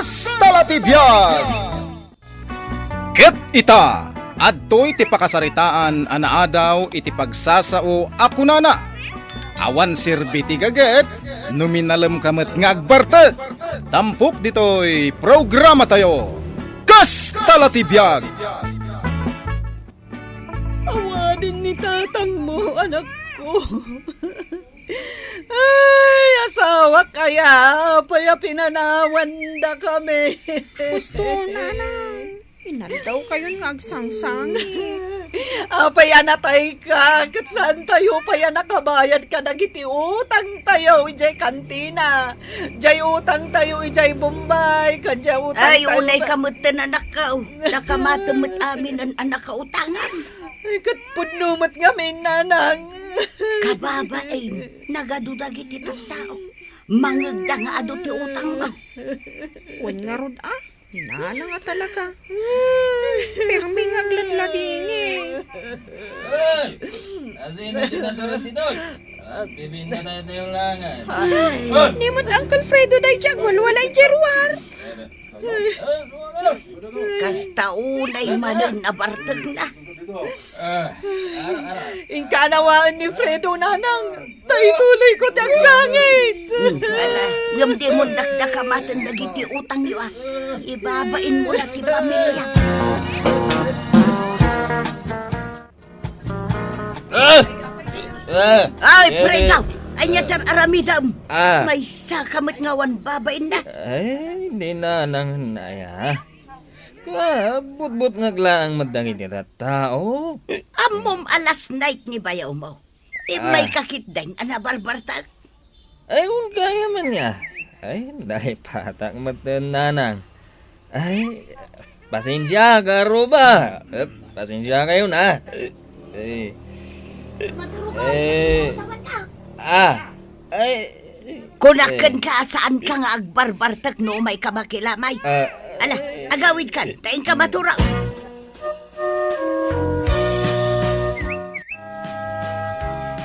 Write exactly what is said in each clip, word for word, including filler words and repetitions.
Kasta la ti biag! Ket ita, adtoy ti pakasaritaan a naadaw iti pagsasao a kunana, "Awan serbi ti gaget no minalemka met nga agbartek." Tampok ditoy programatayo, Kasta la ti biag! Awanen ni tatangmo, anakko. Ay, asawak aya, apay a pinanawandakami? Husto, nanang. Inaldawkayon nga agsangsangit. Apay a natayka, ket saantayo pay a nakabayad kadagiti utangtayo idiay kantina. Diay utangtayo idiay Bombay, ken diay utangtayo Ay, unay ka met ten, anakko. Nakamatem met amin a nakautangan. Ay, ket pudno met ngamin, nanang. Kababain, nagadu dagiti tattao. Mangegda nga adu ti utangmo. Wen ngarud a, ni nanang a talaga. Permi nga agladladingit. Hoy! Asino ti natured ditoy? Agbibinda tayo tayo langan. Ay. Hoy! Ni met Uncle Fredo daydiay agwalwala idiay ruar. Kasta unay manen a bartekna. Ah, ara, ara. Inka anawaen ni Fredo, nanang. Ta ituloyko ti agsangit. Hmm, ala, ngem dimon dakdakamaten dagiti utangyo, a. Ibabainmo la ti pamilia. Ah! Ah! Ay, eh, Fredo! Ania ti aramidem? Ah. Maysa ka met nga awan babainna. Ay, di nanang aya. Ah, butbutngak laeng met dagiti tattao. Ammom a last night ni bayawmo. Immay Ah. kakitdin a nabarbartak. Ay, kun kaya man nga. Ay, naipatak met ten, nanang. Ay, pasensiaka, Ruba. Eh, pasensiakayon, a. Eh, eh, ah, ay, Kunak eh. kenka a saanka nga agbarbartek no umayka makilamay. Ah. Ala, agawidkan, ta inka maturaw.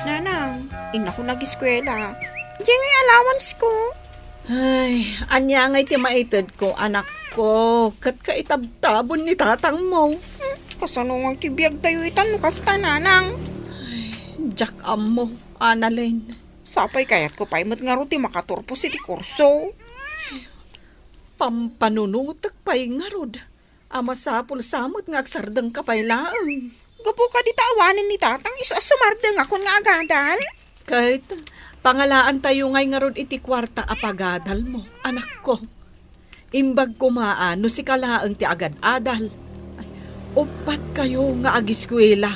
Nanang, innakon ageskuela. Diay ngay allowance ko. Ay, ania ngay ti maitedko, anakko? Ket kaitabtabon ni tatangmo. Hmm, kasano ngay ti biagtayo itan no kasta, nanang? Ay, diak ammo, Annalyn. Sapay kayatko pay met ngarud ti makaturpos iti kurso. Pampanunotek pay ngarud a masapul sa met nga agsardengka pay laeng. Gapu kadi ta awanen ni tatang isu a sumardengakon nga agadal? Ket pangalaantayo ngay ngarud iti kuarta a pagadalmo, anakko. Imbag koma a no sika laeng ti agad-adal. Ay, uppat kayo nga agiskuela.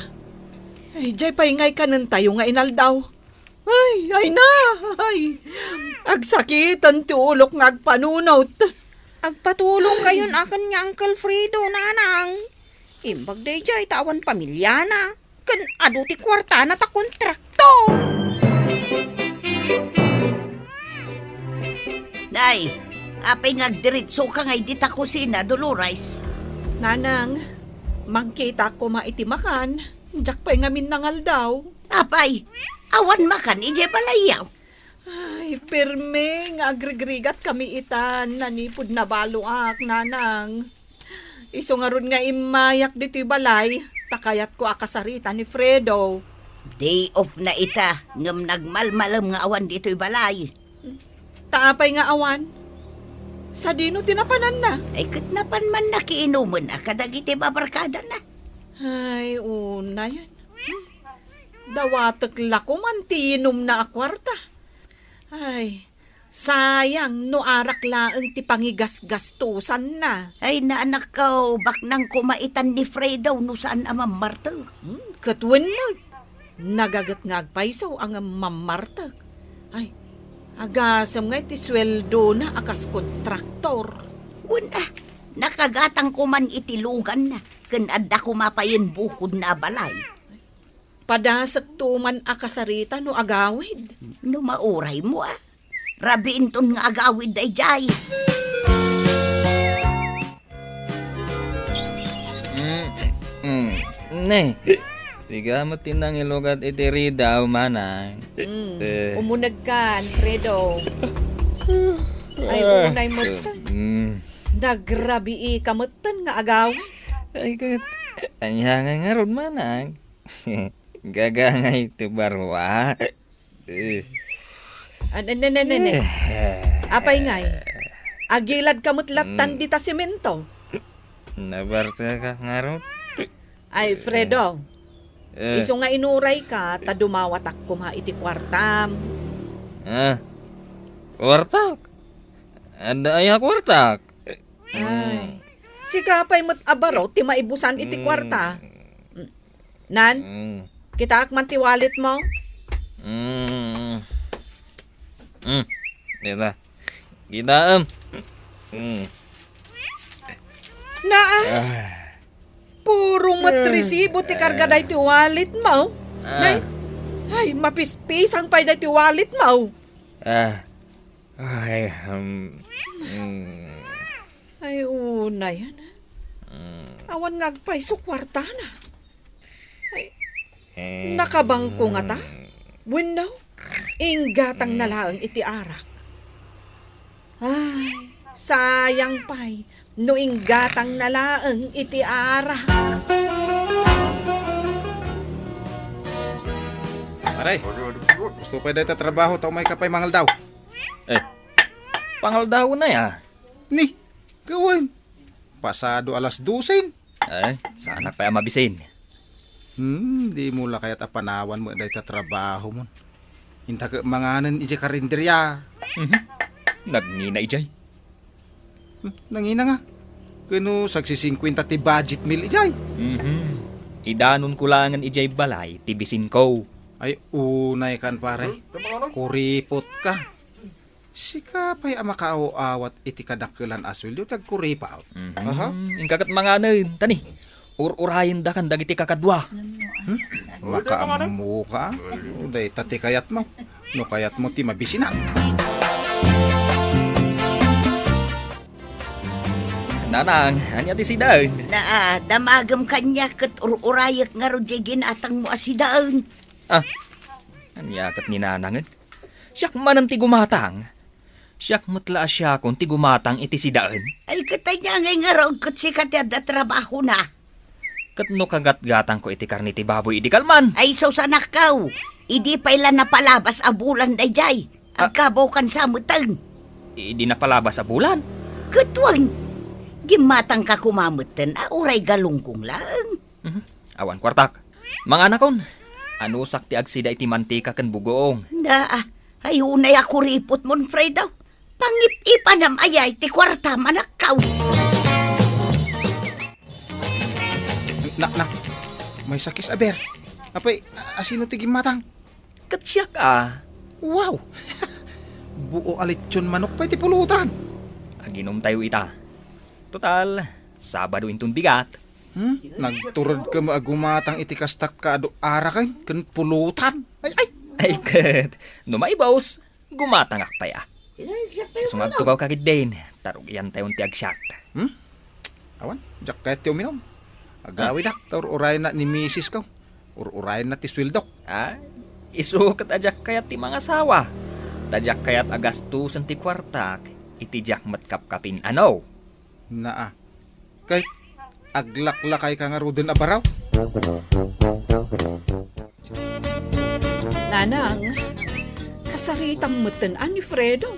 Ay, diay pay ngay kanentayo nga inaldaw. Ay, ay na! Ay, agsakiten ti ulok nga agpanunot. Agpatulongkayon a ken ni Uncle Fredo, nanang. Imbag daydiay ta awan pamiliana, ken adu ti kuartana ta kontraktor. Nay, apay nga agdiretsoka ngay dita kusina, Dolores? Nanang, mangkitak koma iti makan. Diak pay ngamin nangaldaw. Apay, awan makan idiay balayyo? Ay, permi nga agrigrigatkami itan, nanipud nabaloak, nanang. Isu ngarud nga immayak ditoy balay, ta kayatko a kasarita ni Fredo. Day off na ita, ngem nagmalmalem nga awan ditoy balay. Ta apay nga awan? Sadino ti napananna? Ay, ket napan man nakiinumen a kadagiti babarkadana. Ay, unayen. Dawatek la koman ti inumna a kuarta. Ay, sayang no arak laeng ti pangigasgastosanna. Ay, naanakko, baknang koma itan ni Fredo no saan a mammartek. Hmm, ket wen met. Nagaget nga agpayso a ngem mammartek. Ay, agasem nga iti sueldona a kas kontraktor. Wen a, nakagatang koman iti luganna, ken adda koma payen bukodna a balay. Padasek to man a kasarita no agawid. No mauraymo a. Rabiinton nga agawid daydiay. Mm, mm. Ne, sika met ti nangilugat iti ridaw, manang. Mm, Eh. umunegkan, Fredo. Ay, Ah. unay met. Mm. Nagrabiika metten nga agawid. Ay, ket, ania nga ngarud, manang? Gagangay ti barua. Eh. An-, an-, an-, an-, an-, Eh. Apay ngay? Agiladka met lattan Mm. dita semento. Nabartekak ngarud. Ay, Fredo. Eh. Isu nga inurayka, ta dumawatak koma iti kuartam. Ah. Kuartak? Adda aya kuartak? Ay. Mm. Sika pay met a baro ti maibusan iti Mm. kuarta. Nan? Mm. Kitaak man ti wallet mo? Mm. Mm. Dita. Kitaem. Mm. Naa. Ah. Puro met Mm. resibo ti karga daytoy wallet mo. Ah. Nay, ay, mapispisang pay daytoy wallet mo. Ah. Ay, um, mm. Ay, unay, ana. Mm. Awan nga agpayso kuartana. Ay, Eh, nakabangko ngata? mm. Wenno, inggatang na Mm. laeng iti arak. Ay, sayang pay, no inggatang na laeng iti arak. Pare, gusto pay dayta trabaho ta umayka pay mangaldaw. Eh, pangaldaw na ya? Ni, gawen. Pasado alas dosen. Eh, saanak pay a mabisin. Hmm, dimo la kayat a panawan met dayta trabaho mon. Inta ket manganen idiay karinderya. Mhm. Nagngina idiay. Hmm, nangina nga. Kano sagsisingkuenta ti budget meal idiay. Mhm. Idanonko laengen idiay balay ti bisinko. Ay, unay kan, pare. Kuripot ka. Sika pay a makaaw-awat iti kadakkelan a sueldo ti agkuripot. Mhm. Aha. Inka ket manganen, tani. Ur-urayendakan dagiti kakadua. Hmm? Makaammo ka? Dayta ti kayatmo. No kayatmo ti mabisinan. Nanang, ania ti sidaen? Naa, damagem kaniak ket ur-urayek ngarud diay ginatangmo a sidaen. Ah, ania ket ni Nanangen? Siak manen ti gumatang. Siak met la a siakon ti gumatang iti sidaen. Ay, ket ania ngay ngarud ket sika ti adda trabahona? Ket no kagatgatangko iti karne ti baboy idi kalman? Ay, sus, anakko. Idi pay la napalabas a bulan daydiay. Ah. Agkabawkan sa metten. Idi napalabas a bulan? Ket wen, gimmatangka koma metten a uray galungkong laeng. Mhm. Awan kuartak. Manganakon, anusak ti agsida iti mantika ken bugoong. Da, ay unay a kuripotmon, Fredo. Pangip-ipanam aya iti kuartam, anakko. Na, na, may sakis aber. Apay, a-, asino ti gimmatang? Ket siak a. Wow! Buo a lechon manok pay ti pulutan. Aginumtayo ita. Total, Sabado inton bigat. Hmm? Nagturedka met a gumatang iti kasta ket adu araken ken pulutan. Ay, ay! Ay, ket, no maibus, gumatangak pay a. Isu nga agtugawka ketdin, ta rugiantayon ti agsiat. Hmm? Awan, diak kayat ti uminum. Agawidak, ta ur-urayenna ni misisko. Ur-urayenna ti sueldok. Ah, isu ket a diak kayat ti mangasawa. Ta diak kayat a gastusen ti kuartak, iti diak met kapkapin-ano. Naa. Kay, aglaklakayka ngaruden a baraw? Nanang, kasaritam metten a ni Fredo.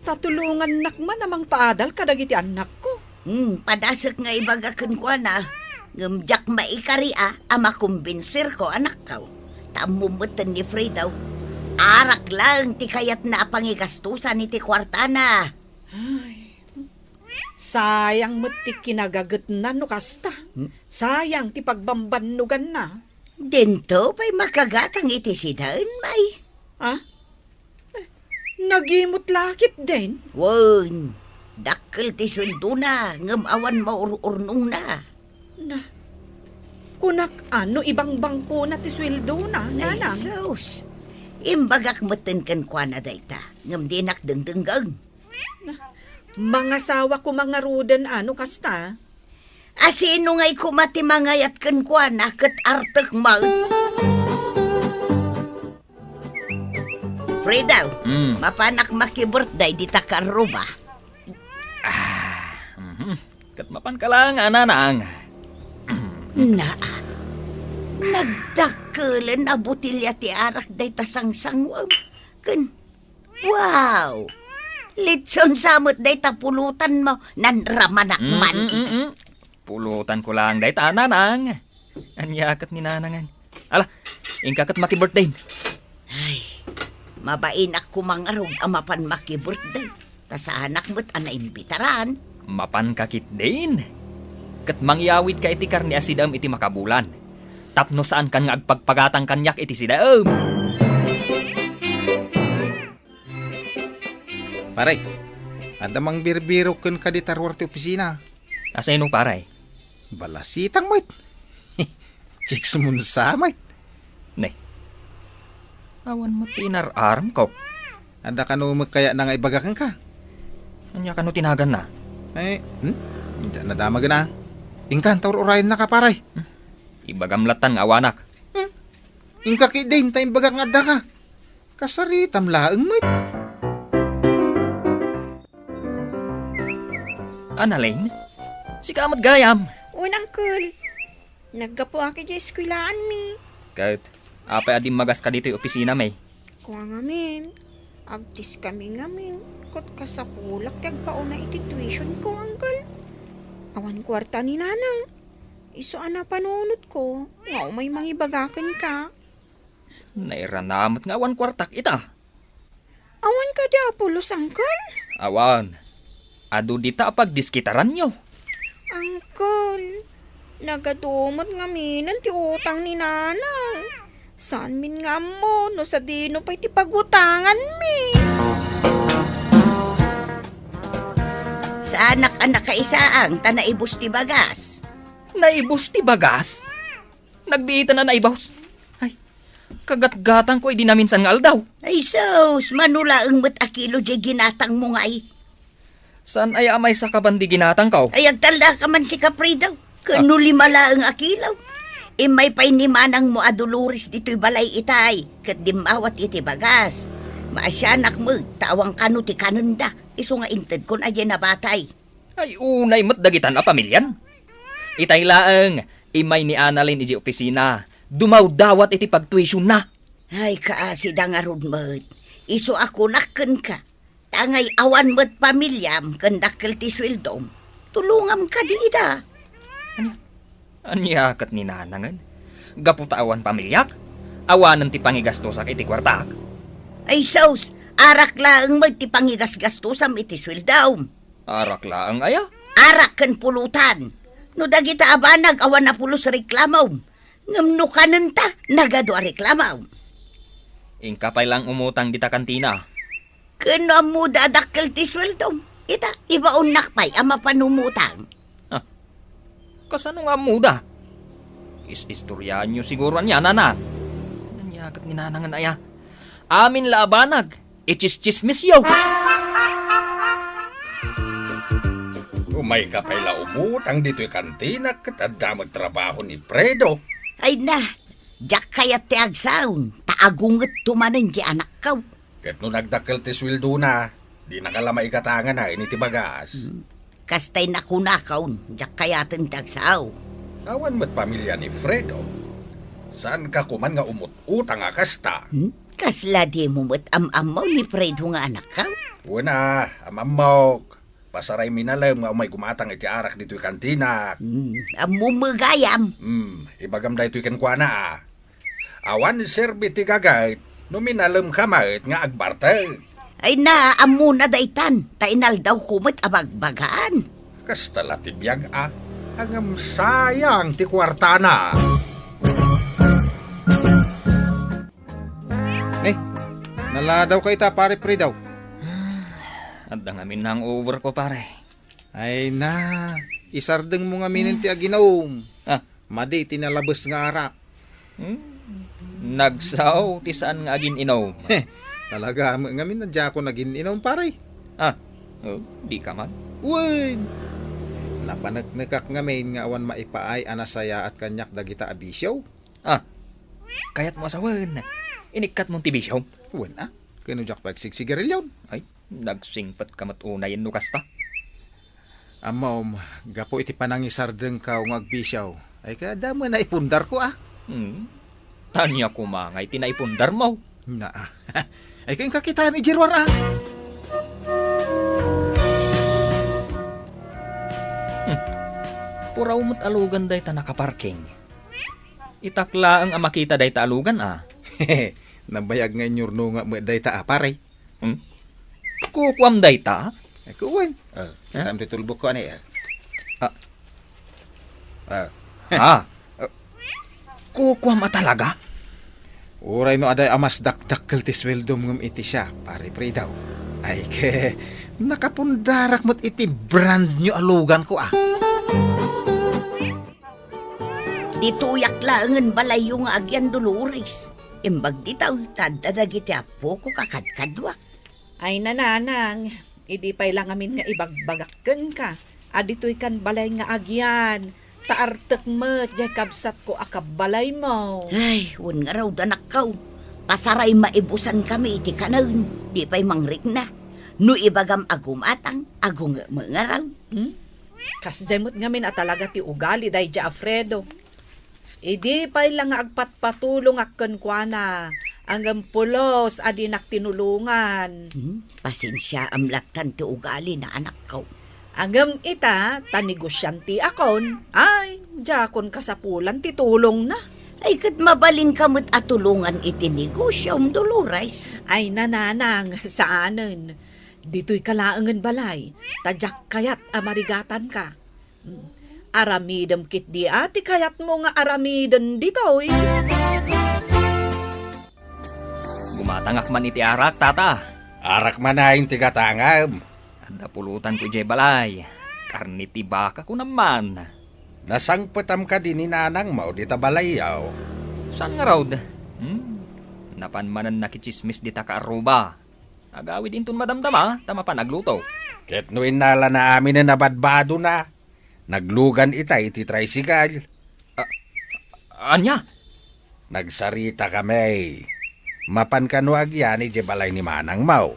Ta tulongannak man a mangpaadal kadagiti annakko. Hmm, padasek nga ibaga kenkuana, ngem diak maikari a, a makumbinserko, anakko. Ta ammom metten ni Fredo, arak laeng ti kayatna a pangigastusan iti kuartana. Ay, sayang met ti kinagagetna no kasta. Hmm? Sayang ti pagbambannuganna. Dinto pay makagatang iti sidaen, may. Ah? Eh, nagimut la ketdin? Wen, dakkel ti sueldona, ngem awan maur-urnongna. Na, kunak a no ibangbangkona ti sueldona, Ay, Nanang. Sus! Imbagak metten kenkuana dayta, ngem dinak dengdenggen. Mangasawa koma ngaruden a no kasta? Asino ngay koma ti mangayat kenkuana ket artek met? Fredo, Mm. mapanak maki-birthday dita karruba. Ah, Ket mapanka laeng a nanang. Naa, nagdakkelen a botelya ti arak dayta sangsanguem. Ken, wow! Litson sa met dayta pulutanmo, nanramanak man. Mm, mm, mm. Pulutanko laeng dayta, nanang. Ania ket ni nanangen? Ala, inka ket maki-birthday. Ay, mabainak koma ngarud a mapan maki-birthday. Ta saanak met a naimbitaran. Mapanka ketdin. Ket mangyawidka iti karne a sidaem iti makabulan. Tapno saankan nga agpagpagatang kaniak iti sidaem. Pare, adda mangbirbirok kenka dita ruar ti opisina. Asino, pare? Balasitang met. Chicks mo sa met. Ne. Awan met ti inar-aramko. Adda kano met kayatna nga ibaga kenka? Ania kano ti naganna? Eh, hmm? Diak nadamagen a. Inka, ur-urayennaka, pare. Hmm? Ibagam lattan nga awanak. Hmm? Inka ketdin, ta imbagak nga addaka. Kasaritam laeng met. Annalyn, sika met gayam. Wen, Uncle. Naggapuak idiay eskuelaanmi. Ket apay a dimmagas ka ditoy opisinami? Kua ngamin, agtiskami ngamin, ket kasapulak ti agpauna iti tuition ko, Uncle. Awan kuarta ni Nanang. Isu a napanunotko nga umay mangibaga kenka. Nairana met nga awan kuartak ita. Awan kadi a pulos, Uncle? Awan. Adu dita a pagdiskitaranyo. Uncle, nagadu met ngaminen ti utang ni Nanang. Saanmin nga ammo no sadino pay ti pagutanganmi. Saanak a nakaisaang ta naibus ti bagas. Naibus ti bagas? Nagbiitan a naibus. Ay, kagatgatangko idi naminsan nga aldaw. Ay sus, mano laeng met a kilo diay ginatangmo ngay. Saan aya a maysa ka ban di ginatangko? Ay, agtallaka man sika, Fredo. Ken no lima laeng a kilo. Immay pay ni manangmo a Dolores ditoy balay itay, ket dimmawat iti bagas. Maasianak met, ta awan kano ti kanenda. Isu nga intedkon a diay nabatay. Ay, unay met dagitan a pamilian. Itay laeng, immay ni Annalyn idiay opisina, dumawdawat iti pagtuisionna. Ay, kaasida ngarud met. Isu a kunak kenka, ta ngay awan met pamiliam ken dakkel ti sueldom, tulongam kadi ida. Ania? Ania ket ni Nanangen? Gapu ta awan pamiliak, awanen ti pangigastosak iti kuartaak. Ay sus, arak laeng met ti pangigasgastusam iti sueldom. Arak laeng aya? Arak ken pulutan. No dagita a banag awan a pulos reklamom. Ngem no kanenta, nagadu a reklamom. Inka pay lang umutang dita kantina. Ken no ammoda a dakkel ti sueldom, ita, ibaonnak pay a mapan umutang. Ah, kasano nga ammoda? Is-istoriaanyo siguro ania, Nanang. Ania ket ni Nanangen aya? Amin la a banag, itsistsismisyo. Umayka pay la umutang ditoy kantina ket adda met trabaho ni Fredo. Ay na, diak kayat ti agsaon, ta agungetto manen ti anakko. Ket no nagdakkel ti sueldona, dinaka la maigatangana iti bagas. Hmm. Kastay nakunakon, diak kayaten ti agsao. Awan met pamilia ni Fredo. Saanka koman nga umut-utang a kasta? Hmm? Kasla dimo met am-ammo ni Fredo nga anakko? Wen a, am-ammok. Pasaraymi nalem nga umay gumatang iti arak ditoy kantinak. Hmm, ammom met gayam. Hmm, ibagam daytoy kenkuana a. Awan serbi ti gagayt no minalemka met nga agbartek. Ay na, ammona daytan, ta inaldawko met a bagbagaan. Kasta la ti biag a, ngem sayang ti kuartana. Eh, naladawka ita, Pare Fredo. Adda ngamin hangover ko, pare. Ay na, isardengmo ngamin ti aginom. Ah. Madi ti nalabes nga arak. Hmm? Nagsao ti saan nga agin-inom. Heh, talaga met ngamin a diakon agin-inom, pare. Ah, oh, dika man. Wen! Napaneknekak ngamin nga awan maipaay a nasayaat kaniak dagita a bisio. Ah, kayatmo a sawen. Inikkatmon ti bisiom? Wen a, ken no diak pagsigsigarilyon. Ay, nagsingpetka met unayen no kasta. Ammom, gapu iti panangisardengkaw nga agbisiaw, ay, kaya damo naipundarko, a. Hmm. Ania koma nga iti naipundarmo? Naa. Ay, kaya kakitaan idiay ruar, a. Hmm. Puraw met a lugan dayta nakaparking. Itak laeng a makita dayta a lugan, a. Nabayag nga inyurnongam met dayta, a, pare. Hmm? Kukuam dayta? Ay, kuwan. Ah, kitaem ti tulbokko, ani, ah. Ah. Ah. Ah. Eh, kukuam a talaga? Uray no adda a mas dakdakkel ti sueldom ngem iti siak, pare Fredo. Ay, ke, nakapundarak met iti brand new a luganko, ah. Ditoyak laengen balayyo nga agyan Dolores. Imbag dita, ta adda dagiti appoko kakadkaduak. Ay, nanang, idi pay la ngamin nga ibagbagak kenka, a ditoykan balay nga agyan, ta artek met diay kabsatko a kabbalaymo. Ay, wen ngarud, anakko. Pasaray maibusankami iti kanen, di pay mangrikna. No ibagam a gumatang, agungem ngarud. Hmm? Kasdiay met ngamin a talaga ti ugali daydiay a Fredo. Idi pay la nga agpatpatulongak kenkuana, ngem pulos a dinak tinulongan. Hmm, pasensiaam lattan ti ugalina, anakko. Ngem ita, ta negosiantiakon, ay, diakon kasapulan ti tulongna. Ay, ket mabalinka met a tulongan iti negosiom, Dolores. Ay, nanang, saanen. Ditoyka laengen balay, ta diak kayat a marigatanka. Aramidem ketdi a ti kayatmo nga aramiden ditoy. Gumatangak man iti arak, tata. Arak manen ti gatangam. Adda pulutanko idiay balay. Karne ti baka, kunam man. Nasangpetam kadi ni nanangmo dita balayyo? Saan ngarud? Hmm. Napan manen nakitsismis dita kaarruba. Agawid inton madamdama, ta mapan agluto. Ket no innalana aminen a badbadona, naglugan ita iti tricycle. A-, ania? Nagsaritakami. Mapan kano agyan idiay balay ni manangmo?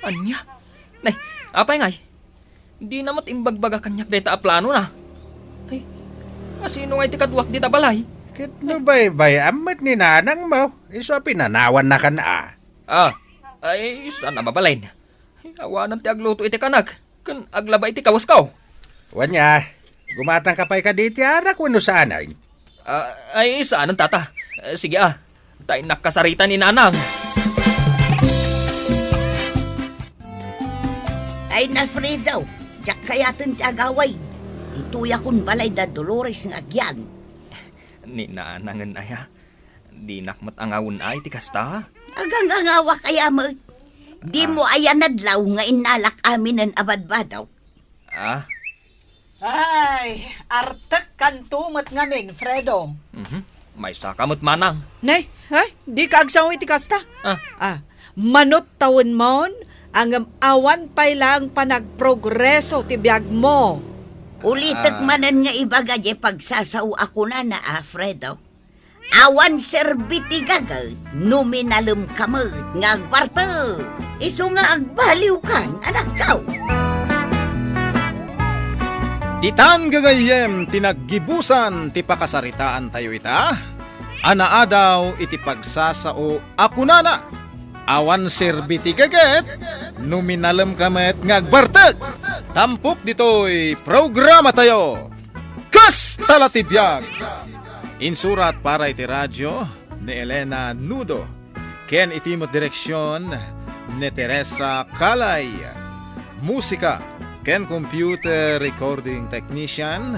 Ania? Nay, apay ngay? Dina met imbagbagakan kaniak dayta a planona. Ay, asino ngay ti kaduak dita balay? Ket no baybay-am met ni nanangmo, isu a pinanawannakan a. Ah, ay, saan a mabalin? Ay, awanan ti agluto iti kanak, ken aglaba iti kawasko. Wen aya, gumatangka pay kadi iti arak wenno saanen? Ah, ay, saanen, tata. Eh, sige, ah. Ta innak kasarita ni nanang. Ay, Alfredo, diak kayaten ti agaway. Ditoyakon balay da Dolores nga agyan. Ni nanangen aya? Dinak met angawen a iti kasta. Agangangawak aya met. Dimo aya nadlaw nga innalak aminen a badbadok? Ah. Ay, artekkanto met ngamin, Fredo. Mhm. Maysaka met manang. Nay, ay, dika agsango iti kasta? Ah. Ah, manut tawenmon, ngem awan pay laeng panagprogreso ti biagmo. Ulitek manen nga ibaga diay pagsasao a kunana, a, Fredo. Awan serbi ti gaget no minalemka met nga agbartek. Isu nga agbaliwkan, anakko. Ditan gagayyem ti naggibusan ti pakasaritaantayo ita, a naadaw iti pagsasao a kunana, awan serbi ti gaget no minalemka met nga agbartek. Tampok ditoy programatayo. Kasta la ti biag! Insurat para iti radio ni Elena Nudo, ken iti met direksion ni Teresa Calay. Musika ken computer recording technician,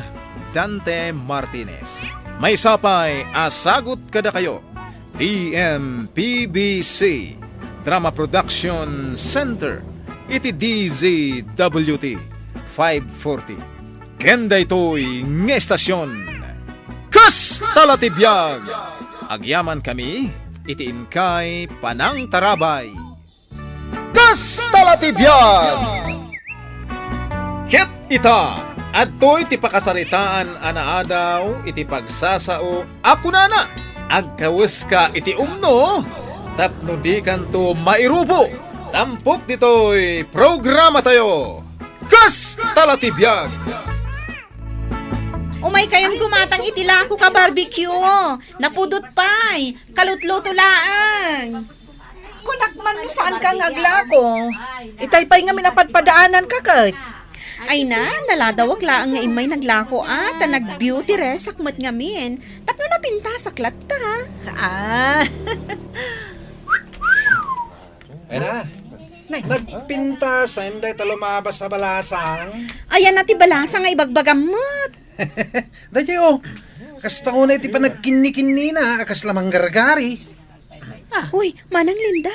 Dante Martinez. Maysa pay a sagut kadakayo, T M P B C Drama Production Center iti D Z W T five forty. Ken daytoy nga estasion, Kasta la ti biag! Agyamankami iti inkay panangtarabay. Kasta la ti biag! Ket ita, adtoy ti pakasaritaan a naadaw iti pagsasao a kunana, agkaweska iti umno tapno dikanto mairubo. Tampok ditoy programatayo. Kasta la ti biag! Umaykayon gumatang iti lako ka barbecue. Napudot pay. Kalutluto laeng. Kunak man no saanka nga aglako. Itay pay ngamin a padpadaananka ket. Ay na, naladawak laeng nga immay naglako a, ta nag-beauty rest-ak met ngamin. Tapno napintasak latta. Ah. Ay na. Nay. Nagpintas, ay, dayta lumabas a balasang. Ayan na ti balasang nga ibagbagam met. Daytoy, oh. Kasta unay ti panagkinni-kinnina, a kasla manggargari. Ah. Uy, Manang Linda,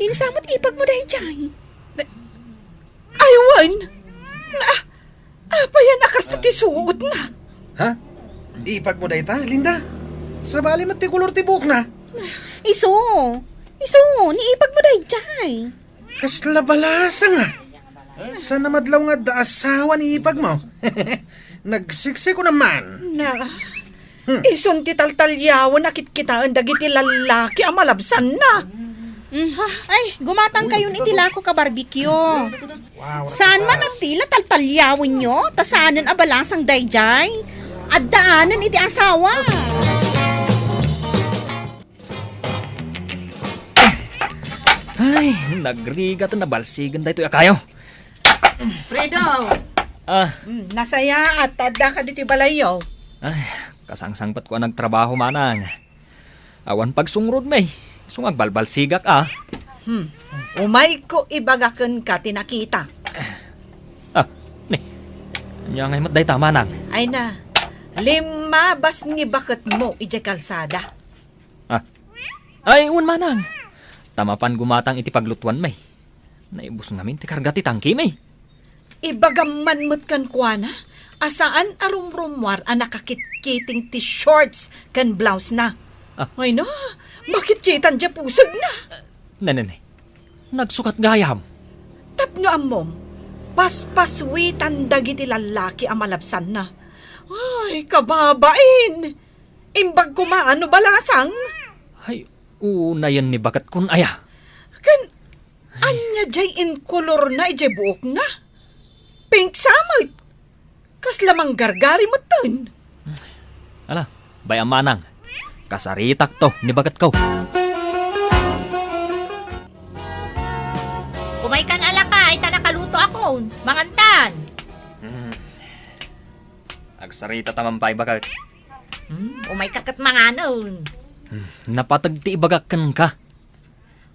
ninsamo't ipagmo daydiay? Ay, wen. Na, apayan a kasta ti suotna? Ha? Ipagmo dayta, Linda? Sabali met ti kolor ti buokna? Isu. Isu, ni ipagmo daydiay. Kasla balasang, ah. Sana madlaw nga adda asawa ni ipagmo. Nagsiksiko naman. Na, Hmm. Isun ti taltaliawen a kitkitaen dagiti lallaki a malabsanna. Mm. Ay, gumatangkayon iti lako ka barbecue. Wow, saan man a tila taltaliawenyo, ta saanen a balasang daydiay. Addaanen iti asawa. Ay, nagrigat a nabalsigen daytoy a kayo. Fredo! Ah. Mm, nasayaat ta addaka ditoy balayyo. Ay, kasangsangpetko a nagtrabaho, manang. Awan pagsungrod, may. Isu nga agbalbalsigak, ah. Hmm. Umayko ibaga kenka ti nakita. Ah, ni. Ania ngay met dayta, manang? Ay na, limmabas ni baketmo idiay kalsada. Ah. Ay, wen, manang. Ta mapan gumatang iti paglutuan, may. Naibus ngamin ti karga ti tangki, may. Ibagam man met kenkuana a saan a rumrumuar a nakakitkiting ti shorts ken blouse na. Ah. Ay na, makitkitan diay pusegna. Ne, ne, ne. Nagsukat gayam. Tapno ammom, paspaswitan dagiti lallaki a malabsanna. Ay, kababain! Imbag koma no balasang? Ay, unayen ni baket kun aya. Ken ania diay inkolorna idiay buokna? Pink sa met. Kasla manggargari metten. Ala, bay-am manang. Kasaritakto ni baketko. Umaykan a lakay, ta nakalutoakon. Mangantan. Hmm. Agsarita ta man pay, baket. Hmm, umayka ket manganen. Hmm, napateg ti ibagak kenka.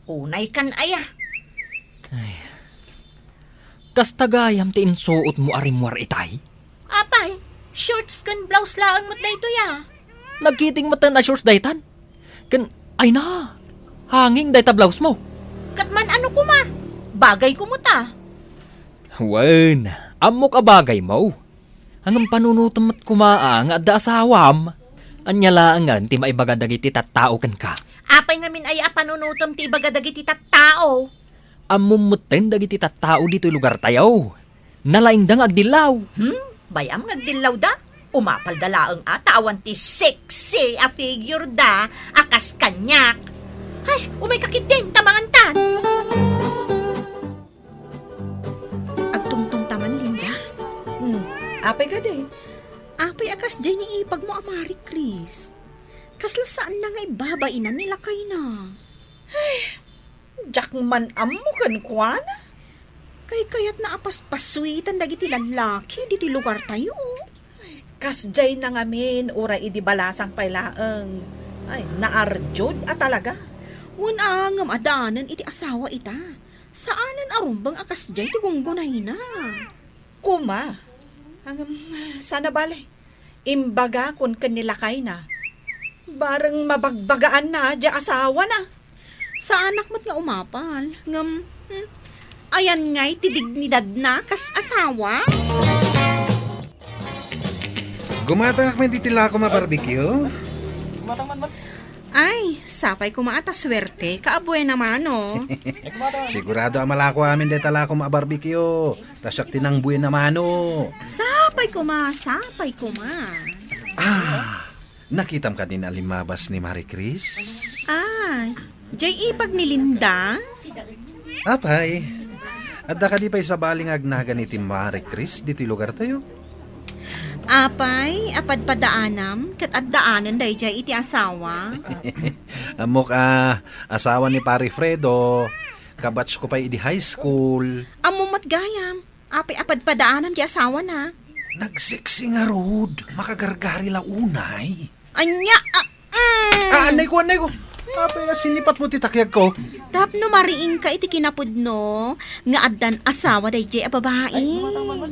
Unaykan aya. Ay. Kasta gayam ti insuotmo a rimmuar itay? Apay, shorts ken blouse laeng met daytoy a. Nagkiting met a shorts daytan. Ken, ay na, hanging dayta blouse mo. Ket man-ano koma? Bagayko met a. Wen, ammok a bagaymo. Ngem panunotem met koma a nga adda asawam. Ania laengen ti maibaga dagiti tattao kenka? Apay ngamin aya a panunotem ti ibaga dagiti tattao? Ammom metten dagiti tattao ditoy lugartayo. Nalaingda nga agdillaw. Hmm? Bay-am nga agdillawda? Umapalda laeng a ta awan ti sexy a figure da a kas kaniak. Ay, umayka ketdin ta mangantan. Agtungtong ta man, Linda. Hmm, apay kadi? Apay a kasdiay ni ipagmo a Marie Chris? Kasla saanna nga ibbabainan ni lakayna. Ay, diak man ammo kenkuana. Kaykayatna a paspassuitan dagiti lallaki ditoy lugartayo. Ay, kasdiayna ngamin uray idi balasang pay laeng. Ay, naardiod a talaga. Wen a, ngem addaanen iti asawa ita. Saanen a rumbeng a kasdiay ti gunggunayna. Koma. Ngem, saan a bale. Imbagakon ken ni lakayna. Bareng mabagbagaanna diay asawana. Saanak met nga umapal. Ngem, hmm, ayan ngay ti dignidadna kas asawa? Gumatangak met iti lako a barbecue. Ay, sapay koma a ta suerte ka a buena mano. Sigurado a malako amin dayta lako a barbecue. Ta siak ti nang buena mano. Sapay koma, sapay koma. Ah, nakitam kadin a limmabas ni Marie Chris? Ah, diay ipag ni Linda? Apay, Adda kadi pay sabali nga agnagan iti Marie Chris ditoy lugartayo? Apay, apadpadaanam, ket addaanen daydiay iti asawa. Ammok a, asawa ni Pare Fredo, kabatch ko pay idi high school. Ammom met gayam, apay apadpadaanam ti asawana? Nagseksi ngarud, makagargari la unay. Ania? Ah, mm. Ah, annay ko, annay ko. Apay a sinipat mo ti takyag ko? Tapno mariingka iti kinapudno nga addan asawa daydiay a babai. Ay, mataman.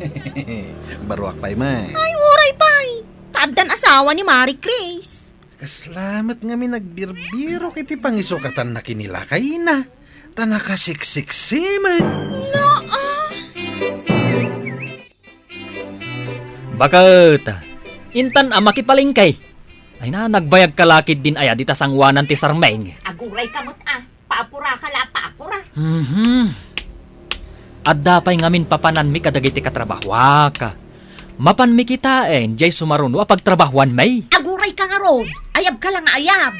Baruak pay met. Ay, uray pay. Ta addan asawa ni Marie Chris. Kasla met ngamin nagbirbirok iti pangisukatanna ken ni lakayna. Ta nakasiksiksi met. Naa. Baket, intan a makipalengke. Ay na, nagbayagka la ketdin aya dita sangoanan ti sarmeng. Agurayka met a, paapuraka la, paapura. Mhm. Adda pay ngamin papananmi kadagiti katrabahoak. Mapanmi kitaen, diay sumaruno a pagtrabahoanmi. Agurayka ngarud, ayabka la nga ayab.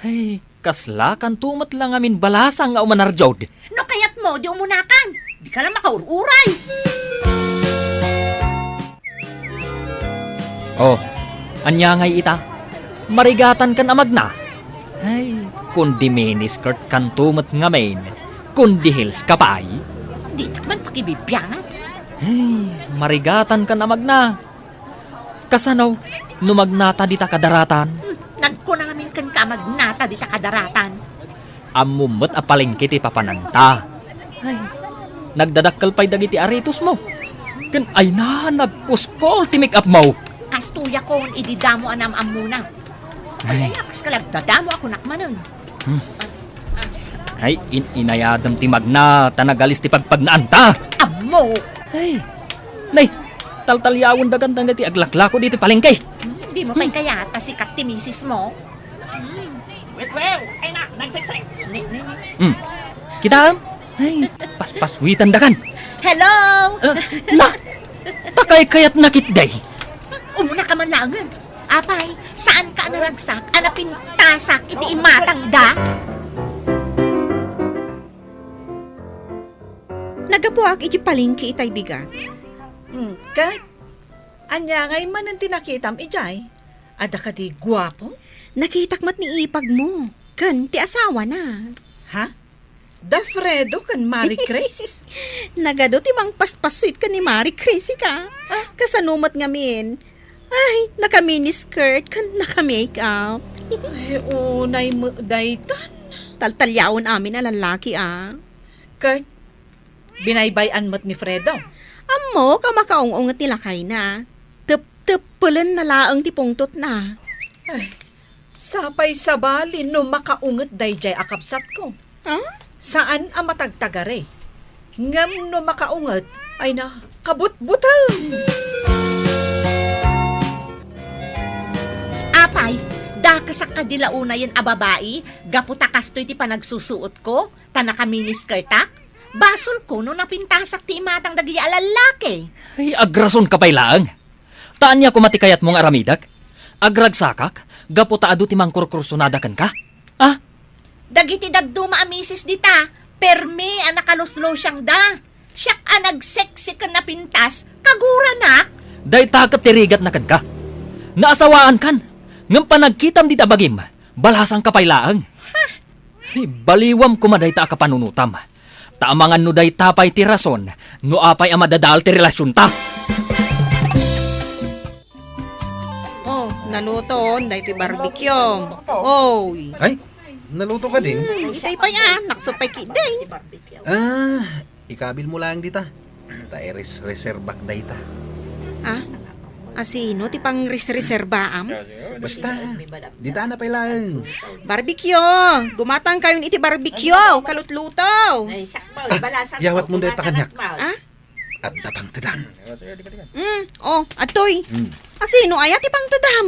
Ay, kasla, kanto met la ngamin balasang nga umanarjod. No kayatmo, di umunakan. Dika la makaur-uray. Oh, ania ngay ita? Marigatankan a magna? Ay, kundi miniskirt kanto met ngamin, kundi heels ka pay? Dinak man pakibibiangan. Ay, marigatankan a magna. Kasano no magnata dita kadaratan? Hmm, nagkuna ngamin kenka a magnata dita kadaratan. Ammom met a palengke ti papananta. Ay, nagdadakkel pay dagiti aritosmo. Ken ay na, nagpuspol ti make-upmo. Kastoyakon idi damo a naam-ammona. Ay. Ay, ay, kas kalagdadamo a kunak manen. Hmm. Ay, in-, inayadem ti magna, ta nagalis ti pagpagnaanta. Ammo! Ay, nay, taltalyawen dagan dagiti aglaklako ditoy palengke. Hmm, di mo pay kayat a sikat ti misismo? Hmm. Wait, well, ay na, nagseksek. Ni, ni, ni. Hmm. Kitaem? Ay, paspaswitan dagan. Hello! Ah, na, ta kaykayatna ketdi. Umuna ka man laengen. Apay, saanka a naragsak a napintasak iti imatangda? Naggapuak iti palengke itay bigat. Hmm, ket? Ania ngay manen ti nakitam idiay? Adda kadi guapo? Nakitak met ni ipagmo, ken ti asawana. Ha? Da Fredo ken Marie Chris? Nagadu ti mangpaspassuit ken ni Marie Chris, ika. Ah? Kasano met ngamin? Ay, naka-miniskirt ken naka-makeup. Ay, unay met daytan. Taltalyawen amin a lallaki, a. Ket binaybay-an met ni Fredo. Ammok a makaung-unget ti lakayna. Tep-, teppelenna laeng ti pungtotna. Ay, sapay sabali no makaunget daydiay a kabsatko. Ah? Saan a matagtagari. Ngem no makaunget, ay na, kabutbuteng! Apay, dakesak kadi la unayen a babai, gapu ta kastoy ti panagsusuotko, ta naka-miniskirtak? Basolko no napintasak ti imatang dagiti a lallaki. Ay, agrasonka pay laeng. Ta ania koma ti kayatmo nga aramidek? Agragsakak gapu ta adu ti mangkurkursunada kenka? Ah? Dagiti dadduma a misis dita, permi a nakaluslusiangda. Siak a nagseksi ken napintas, kaguranak. Dayta ket ti rigatna kenka. Naasawaankan, ngem panagkitam dita bagim, balasangka pay laeng. Ay, baliwam koma dayta a kapanunotam. Ta amangan no dayta pay ti rason no apay a madadael ti relasionta. Oh, naluton daytoy barbecue. Oy. Ay, naluto kadin? Hmm, itay pay a, naksot pay ketdi. Ah, ikabil mo laeng dita. Ta iris-reserbak dayta. Ah? Asino ti pangrisreserbaam? Basta, dita na pay laeng. Barbecue! Gumatangkayon iti barbecue, kalutluto! Ay, sakbaw, ah, balasang yawat mo dayta kaniak. Ah? Adda pangtedang. Mm, oh, adtoy. Mm. Asino aya ti pangtedam?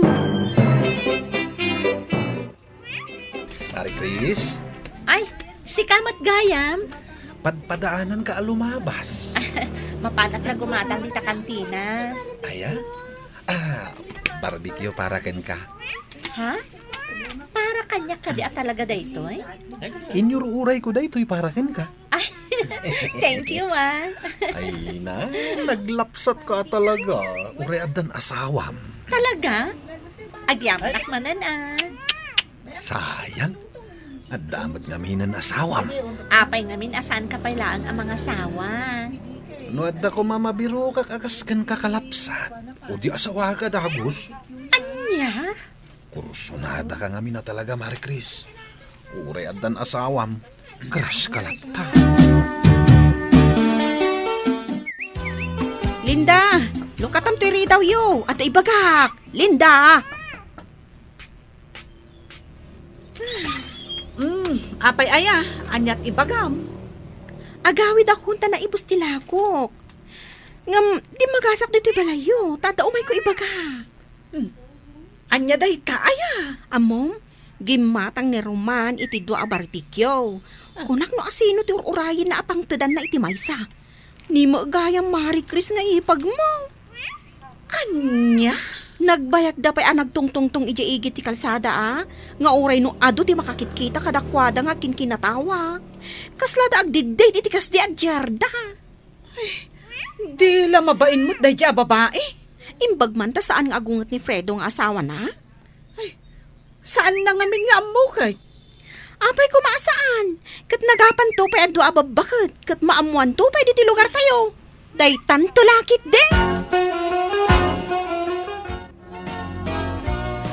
Marie Chris? Ay, sika met gayam. Padpadaananka a lumabas. Mapanak la gumatang dita kantina. Aya? Ah, barbecue para kenka. Ha? Para kaniak kadi a talaga daytoy? Inyururay ko daytoy para kenka. Ay, Thank you, ah. Ay na, naglapsat ka talaga. Uray addan asawam. Talaga? Agyamanak manen, ah. Sayang. Adda met ngaminen asawam. Apay ngamin a saan ka pay laeng a mangasawa? No adda koma mabirokak a kas kenka kalapsat, o di asawaka dagus. Ania? Kursunada ka ngamin a talaga, Mari Chris. Uray addan asawam, crush ka latta. Linda, lukatam toy ridawyo. Adda ibagak. Linda! Mm, apay aya, aniat ibagam? Agawidakon ta naibus ti lakok. Ngem, dimmagasak ditoy balayyo, ta adda umayko ibaga. Hmm. Ania dayta aya? Ammom, gimmatang ni Roman iti dua a barbecue. Ah. Kunak no asino ti ur-urayenna a pangtedanna iti maysa. Ni met gayam Mari Chris nga ipagmo. Ania? Nagbayagda pay a nagtungtungtong idiay igid ti kalsada, a, nga uray no adu ti makakitkita kadakuada nga agkinkinatawa. Kaslada agdiddate iti kasdi a diarda. Ay, di la mabain met daydiay a babai. Imbag man ta saan nga agunget ni Fredo nga asawana? Ay, saanna ngamin nga ammo ket? Apay koma a saan? Ket nagapanto pay a dua a babbaket, ket maammoanto pay ditoy lugartayo. Daytanto la ketdi.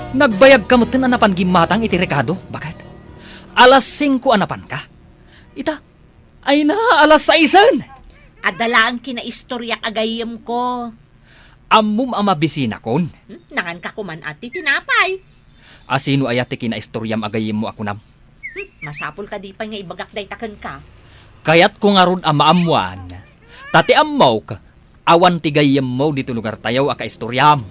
Nagbayagka metten a napan gimmatang iti rekado, baket? Alas singko a napanka. Ita, ay na, alas saisen! Adda laeng kinaistoriak a gayyemko. Ammom a mabisinakon? Hmm, nanganka koman a ti tinapay. Asino aya ti kinaistoriam a gayyemmo a kunam? Hmm, masapul kadi pay nga ibagak dayta kenka? Kayatko ngarud a maammoan, ta ti ammok, awan ti gayyemmo ditoy lugartayo a kaistoriam.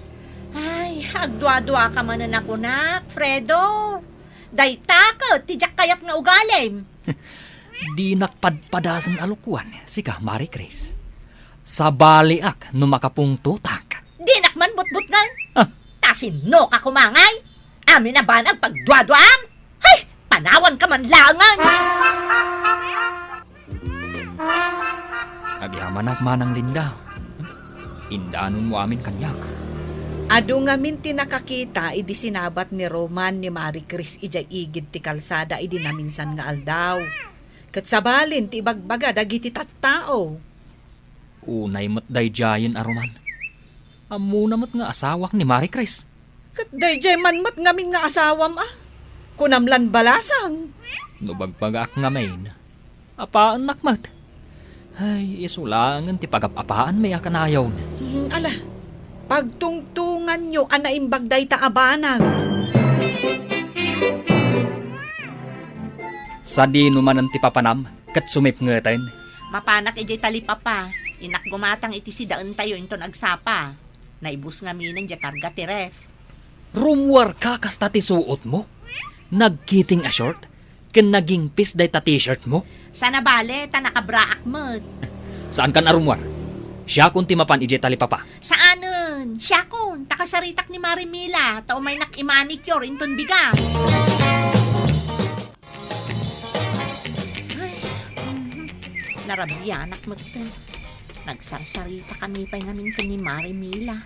Ay, agduaduaka manen a kunak, Fredo. Dayta ket ti diak kayat nga ugalim. Dinak padpadasen a lokoan, sika, Mari Chris. Sabaliak no makapungtotak. Dinak man butbutngen. Ah. Ta sinnoka koma ngay? Amin a banag pagduaduam? Hay, panawanka man laengen! Agyamanak manang Linda. Indanonmo amin kaniak. Adu ngamin ti nakakita idi sinabat ni Roman ni Mari Chris idiay igid ti kalsada idi naminsan nga aldaw. Ket sabalin ti ibagbaga dagiti tattao. Unay met daydiayen a Roman. Ammona met nga asawak ni Mari Chris. Ket daydiay man met ngamin nga asawam a. Kunam lan balasang. No bagbagaak ngamin, apaennak met. Ay, isu laengen ti pagap-apaanmi a kanayon. Hmm, ala, pagtungtonganyo a naimbag dayta a banag. Sadino manen ti papanam ket sumipngeten? Mapanak idiay talipapa. Innak gumatang iti sidaentayo inton agsapa. Naibus ngaminen diay karga ti ref. Rummuarka kasta ti suotmo? Nagkiting a short ken nagingpis dayta t-shirt mo? Saan a bale, ta nakabraak met. Saankan a rummuar. Siakon ti mapan idiay talipapa. Saanen, siakon, ta kasaritak ni Mari Mila, ta umaynak i-manicure inton biga. Ay, mhm. Narabianak metten. Nagsarsaritakami pay ngamin ken ni Mari Mila.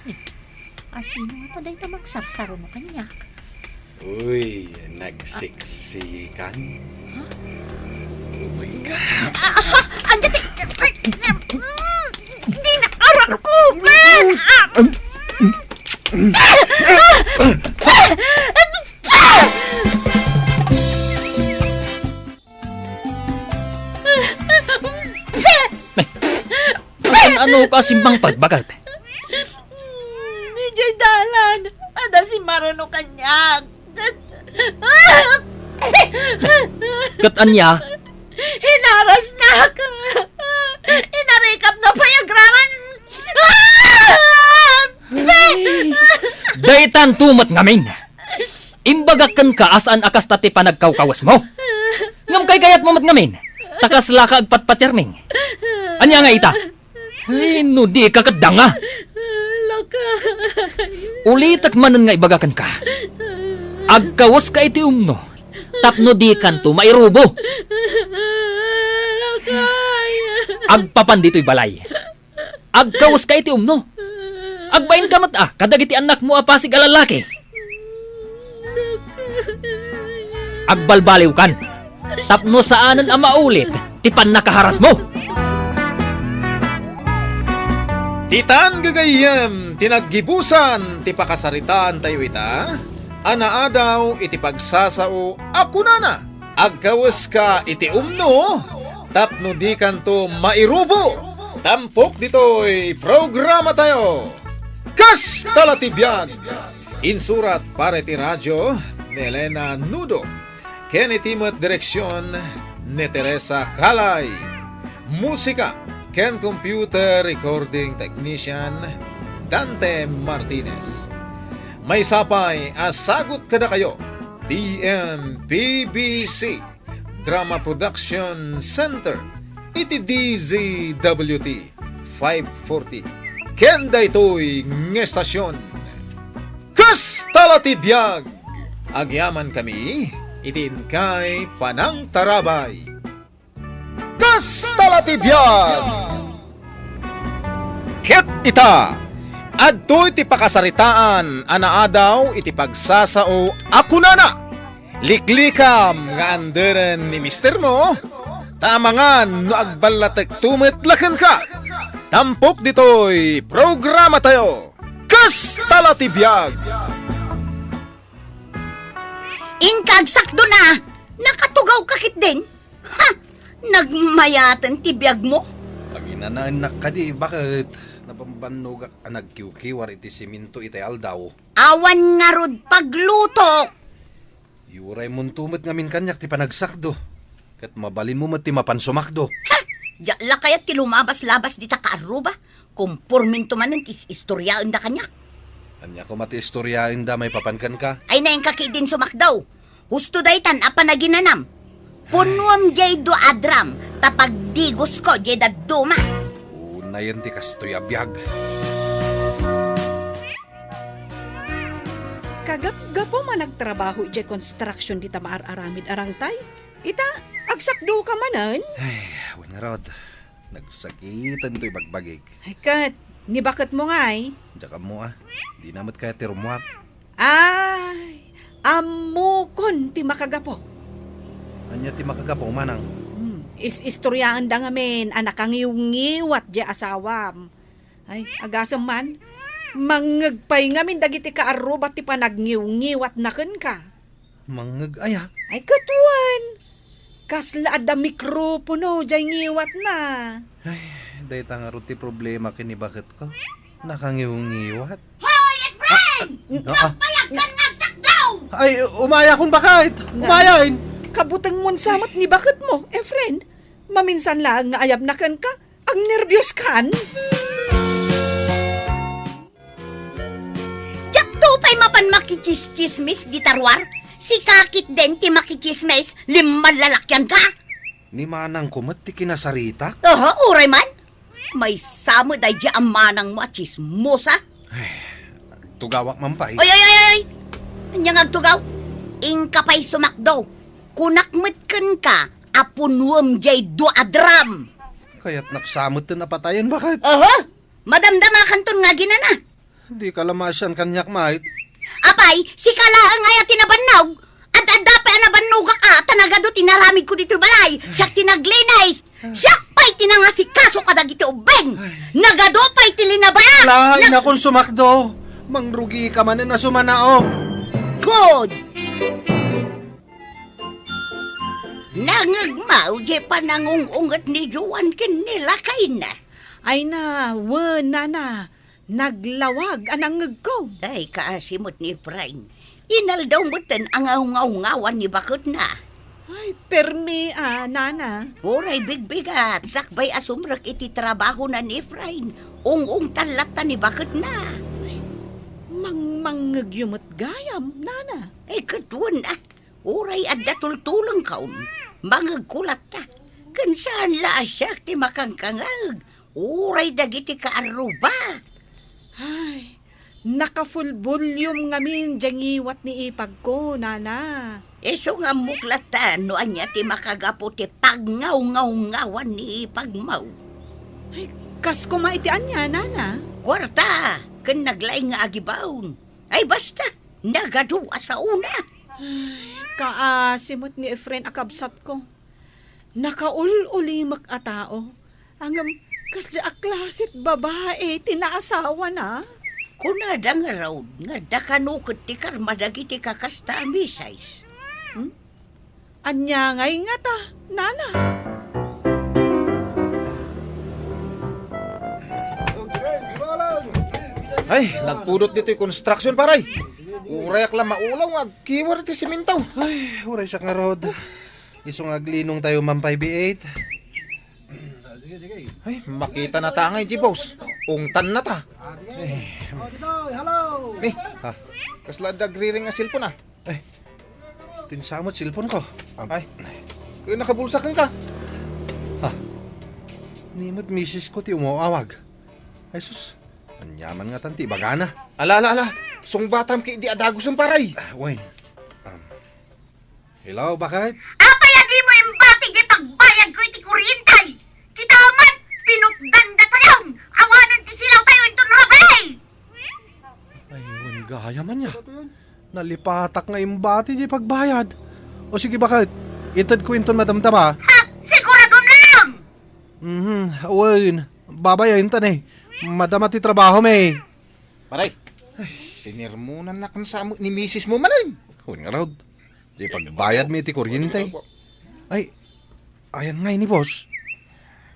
Eh, asino ngata dayta magsarsaruno kaniak? Uy, nagsiksikan? Ha? Oh my God. Ah, ah, ah, anya ti, ay, mm, di na arakupan! Ah! Ano ka simmang pagbagat? Idiay dalan, adda simmaruno kaniak. Ket ania? Hinarasnak. Inarikapna pay agraman. Ay, daytanto met ngamin. Imbagak kenka a saan a kasta ti panagkawkawesmo. Ngem kaykayatmo met ngamin, ta kaslaka agpatpatiarming. Ania nga ita? Ay, no dika ket danga. Lakay. Ulitek manen nga ibaga kenka. Agkaweska iti umno, tapno dikanto mairubo. Agpapan ditoy balay. Agkaweska iti umno. Agbainka met a kadagiti annakmo a pasig a lallaki. Agbalbaliwkan tapno saanen a maulit ti pannakaharasmo. Ditan gagayyem ti naggibusan ti pakasaritaantayo ita a naadaw iti pagsasao a kunana, "Agkaweska iti umno tapno dikanto mairubo." Tampok ditoy programatayo, Kasta la ti biag. Insurat para iti radyo ni Elena Nudo, ken iti met direksion ni Teresa Calay. Musika ken computer recording technician, Dante Martinez. Maysa pay a sagut kadakayo ti M P B C Drama Production Center iti D Z W T five forty. Ken daytoy nga estasyon, Kasta la ti biag! Agyamankami iti inkay panangtarabay. Kasta la ti biag! Ket ita, adtoy ti pakasaritaan a naadaw iti pagsasao a kunana, "Liklikam nga anderen ni mistermo, ta amangan no agballatekto met la kenka." Tampok ditoy programatayo, Kasta la ti biag! Inka agsakdo na! Nakatugawka ketdin? Ha! Nagmayaten ti biagmo? Paginanaennak kadi, baket nabambannogak a nagkiwkiwar iti siminto itay aldaw. Awan ngarud paglutok! Uraymonto met ngamin kaniak ti panagsakdo, ket mabalinmo met ti mapan sumakdo. Ha! Diak la kayat ti lumabas-labas dita kaarruba. Kompormento manen ti is-istoriaenda kaniak. Ania koma ti istoriaenda maipapan kenka? Ay, nainka ketdin sumakdo. Husto daytan a panaginanam. Punuem diay dua a drum, ta pagdigosko diay dadduma. Unayen ti kastoy a biag. Kagapgapum a nagtrabaho idiay construction dita maar-aramid a rangtay. Ita, agsakdoka manen? Ay, awan ngarud. Nagsakiten toy bagbagik. Ay, ket, ni baketmo ngay? Diak ammo a. Dina met kayat ti rummuar. Ay, ammokon ti makagapu. Ania ti makagapu, manang? Hmm, is-istoriaenda ngamin a nakangiwngiwat diay asawam. Ay, agasem man, mangngeg pay ngamin dagiti kaarruba ti panagngiwngiwatna kenka. Mangngeg aya? Ay, ket wen! Kasla adda mikropono diay ngiwatna. Ay, dayta ngarud ti problema ken ni baketko. Nakangiwngiwat. Hoy, Efren! Ah, ah. Nagbayag kan nga agsakdaw! Ay, umayakon, baket! Nga, umayen! Kabutengmon sa met ni baketmo, Efren. Maminsan laeng nga ayabna kenka, agnerbios kan. Diakto pay mapan makitsismis dita ruar. Sika ketdin ti makitsismis, limman lalakianka. Ni manangko met ti kinasaritak? Aha, uray man. Maysa met daydiay a manangmo a tsismosa. Ay, tugawak man pay. Oy, oy, oy, oy! Ania nga agtugaw? Inka pay sumakdo. Kunak met kenka a punuem diay dua a drum. Kayatnak sa met ti napatayen, baket? Aha! Madamdamakanton nga aginana. Dika la maasian kaniak, mait. Apay, sika laeng aya ti nabannog? Ad-adda pay a nabannogak a, ta nagadu ti naramidko ditoy balay. Siak ti naglinis. Siak pay ti nangasikaso kadagiti ubbing. Nagadu pay ti linabaak. Lain Nag- akon sumakdo. Mangrugika manen a sumanaok. Good. Nangngegmo diay panangung-unget ni Juan ken ni lakayna. Ay na, wen, nana, naglawag a nangngegko. Ay, kaasi met ni Efrain. Inaldaw metten a ngawngawngawan ni baketna. Ay, permi a, nana. Uray bigbigat, sakbay a sumrek iti trabahona ni Efrain, ung-ungtan latta ni baketna. Ay, mangmangngegyo met gayam, nana. Ay, ket wen, ah. Uray adda tultulengkon, mangngegko latta. Ken saan la a siak ti makangkangngeg, uray dagiti kaarruba. Ay, naka-full volume ngamin diay ngiwat ni ipagko, nana. Isu nga ammok latta no ania ti makagapu ti pagngawngawngawan ni ipagmo. Ay, kas koma iti ania, nana? Kuarta, ken naglaing nga agibaon. Ay, basta, nagadu a saona. Ay, kaasi met ni Efren a kabsatko. Nakaul-ulimek a tao. Ngem, kasdi a klasit babai ti naasawana? Kunada ngarud nga adda kano ket ti karma dagiti kakasta a misis. Hmm? Ania ngay ngata, nana? Ay, nagpudot ditoy construction, paray. Urayak la maulaw nga agkiwar iti simento. Ay, uray siak ngarud. Isu nga aglinong tayo, Ma'am five eight. Ay, makita na ta ngay, G-Boss. Ungtan na ta. Ni, ha? Kasla dagriring a cellphone, ah. Ay, tinsamet cellphone ko. Am- Ay, kaya nakabulsa ka. Ah, ni met misis ko ti umawawag. Ay, sus, aniaman nga tan ti ibagana. Ala, ala, ala. Sungbatam kay di adagusen, paray. Ah, Wayne. Um, hello, bakit? Apay a dimo imbati ti pagbayadko iti kuryente? Kita met, pinutdan datayon. Awanen ti silaw tayo inton rabii. Ay, wen gayam ania. Nalipatak nga imbati ti pagbayad. O sige, bakit? Itedko inton madamdama. Ha? Siguradom lang! Mhm, wen. Babayaen ta ni. Madama ti trabaho mi. Paray, sinermonan na kan sa ni misis mo manen. Wen ngarud. Di pagbayad mi iti kuryente. Ay, ayan nga ini, boss.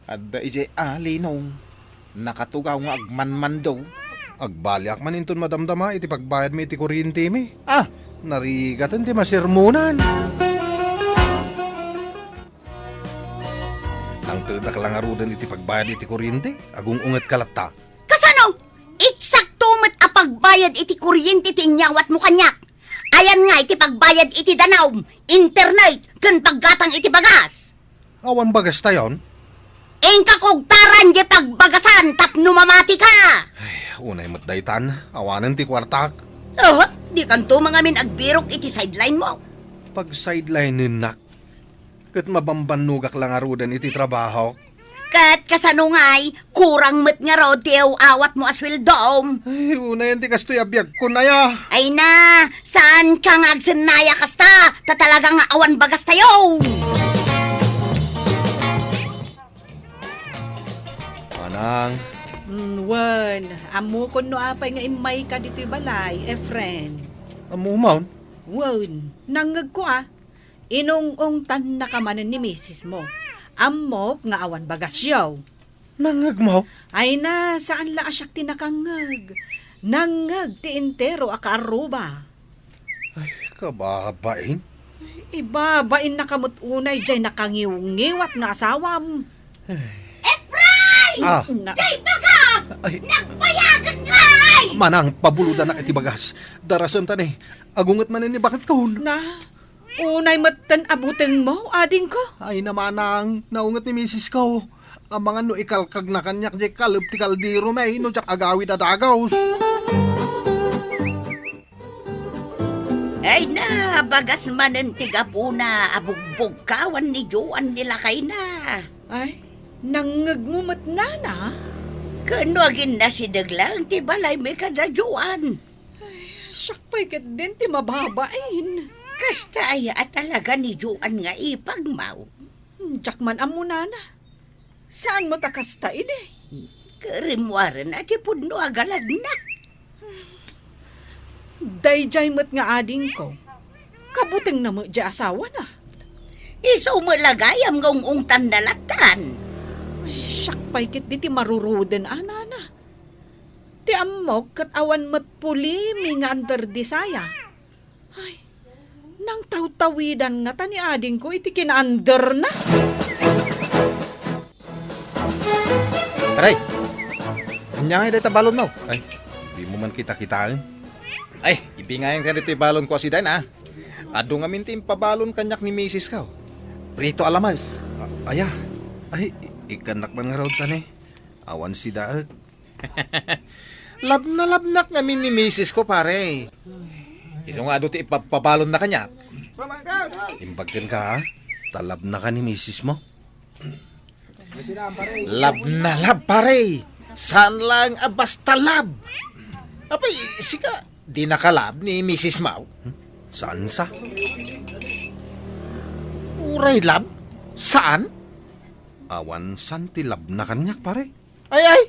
Adda idiay alinong. Nakatugaw nga agmanmando. Agbaliak man inton madamdama iti pagbayad mi iti kuryente mi. Ah, narigaten ti masermonan. Nangtedak la ngaruden iti pagbayad iti kuryente, agung-unget ka latta. Kasano? Eksakto met a pagbayad iti kuryente ti inyawatmo kaniak. Ayan nga iti pagbayad iti danum, internet, ken paggatang iti bagas. Awan bagas tayon? Inka kugtaran di pagbagasan tapno mamati ka. Ay, unay met daytan. Awanen ti kuartak. Oh, di kanto mangamin agbirok iti sideline mo. Pag-sideline-enak. Ket mabambannogak la ngaruden iti trabahok. Ket kasano ngay, kurang met ngarud ti aw-awatmo a sueldom? Ay, unayen ti kastoy a biagkon aya. Ay na, saan ka nga agsennaya kasta, ta talaga nga awan bagas tayo. Manang. Mm, wen, ammokon no apay nga immayka ditoy balay, Efren. Ammom man? Wen, nangngegko a. Inung-ungtannaka manen ni misis mo. Ammok nga awan bagasyo. Nangngegmo? Ay na, saan la a siak ti nakangngeg. Nangngeg ti entero a kaarruba. Ay, kababain. Ibabain na ka met unay jay nakangiwngiwat nga asawam. Ay. Efraim! Ah. Na- Jay bagas! Ay. Nagbayagan ka, ay! Manang, pabulodanak iti bagas. Darasen ta ni. Agunget manen ni bakit ko. Na, Unay metten a butengmo, adingko? Ay, namanang, naunget ni misis ko. Amangan no ikalkagna kaniak diay kalep ti kaldero, may no diak agawid a dagus. Ay na, bagas manen ti gapuna a bugbugkawan ni Joan ni lakayna. Ay, nangngegmo met, nana? Ken no aginnasideg laeng ti balaymi kada Joan. Ay, siak pay ketdin ti mababain. Kasta aya a talaga ni Joan nga ipagmo? Hmm, diak man ammo, nana. Saan met a kasta idi? Karimmuaren a ti pudno a galadna. Daydiay met nga adingko. Kabutengna met diay asawana. Isu met la gayam nga ung-ungtanna lattan. Ay, siak pay ketdi ti maruruden a, nana. Ti ammok ket awan met pulimi nga under di saya. Ay, nangtawtawidan ngata ni adingko iti kinaanderna. Aray! Ania ngay dayta balonmo? Ay, dimo man kita kitaen. Ay, ibingayan ka ditoy balonko a sidain, a. Adu ngamin ti impabalon kaniak ni misis ko. Prito a lames. A-, aya. Ay, i-, ikkannak man ngarud ta ni. Awan sidaek. Labnalabnak ngamin ni misis ko, pare. Isu nga adu ti ipabpabalonna kaniak. Imbag kenka, ha? Ta labnaka ni misis mo. Love na love, pare. Saan lang a basta love. Apay, sika, di nakalab ni misis Mau? Saan sa? Uray love? Saan? Awan saan ti love na kaniak, pare. Ay, ay!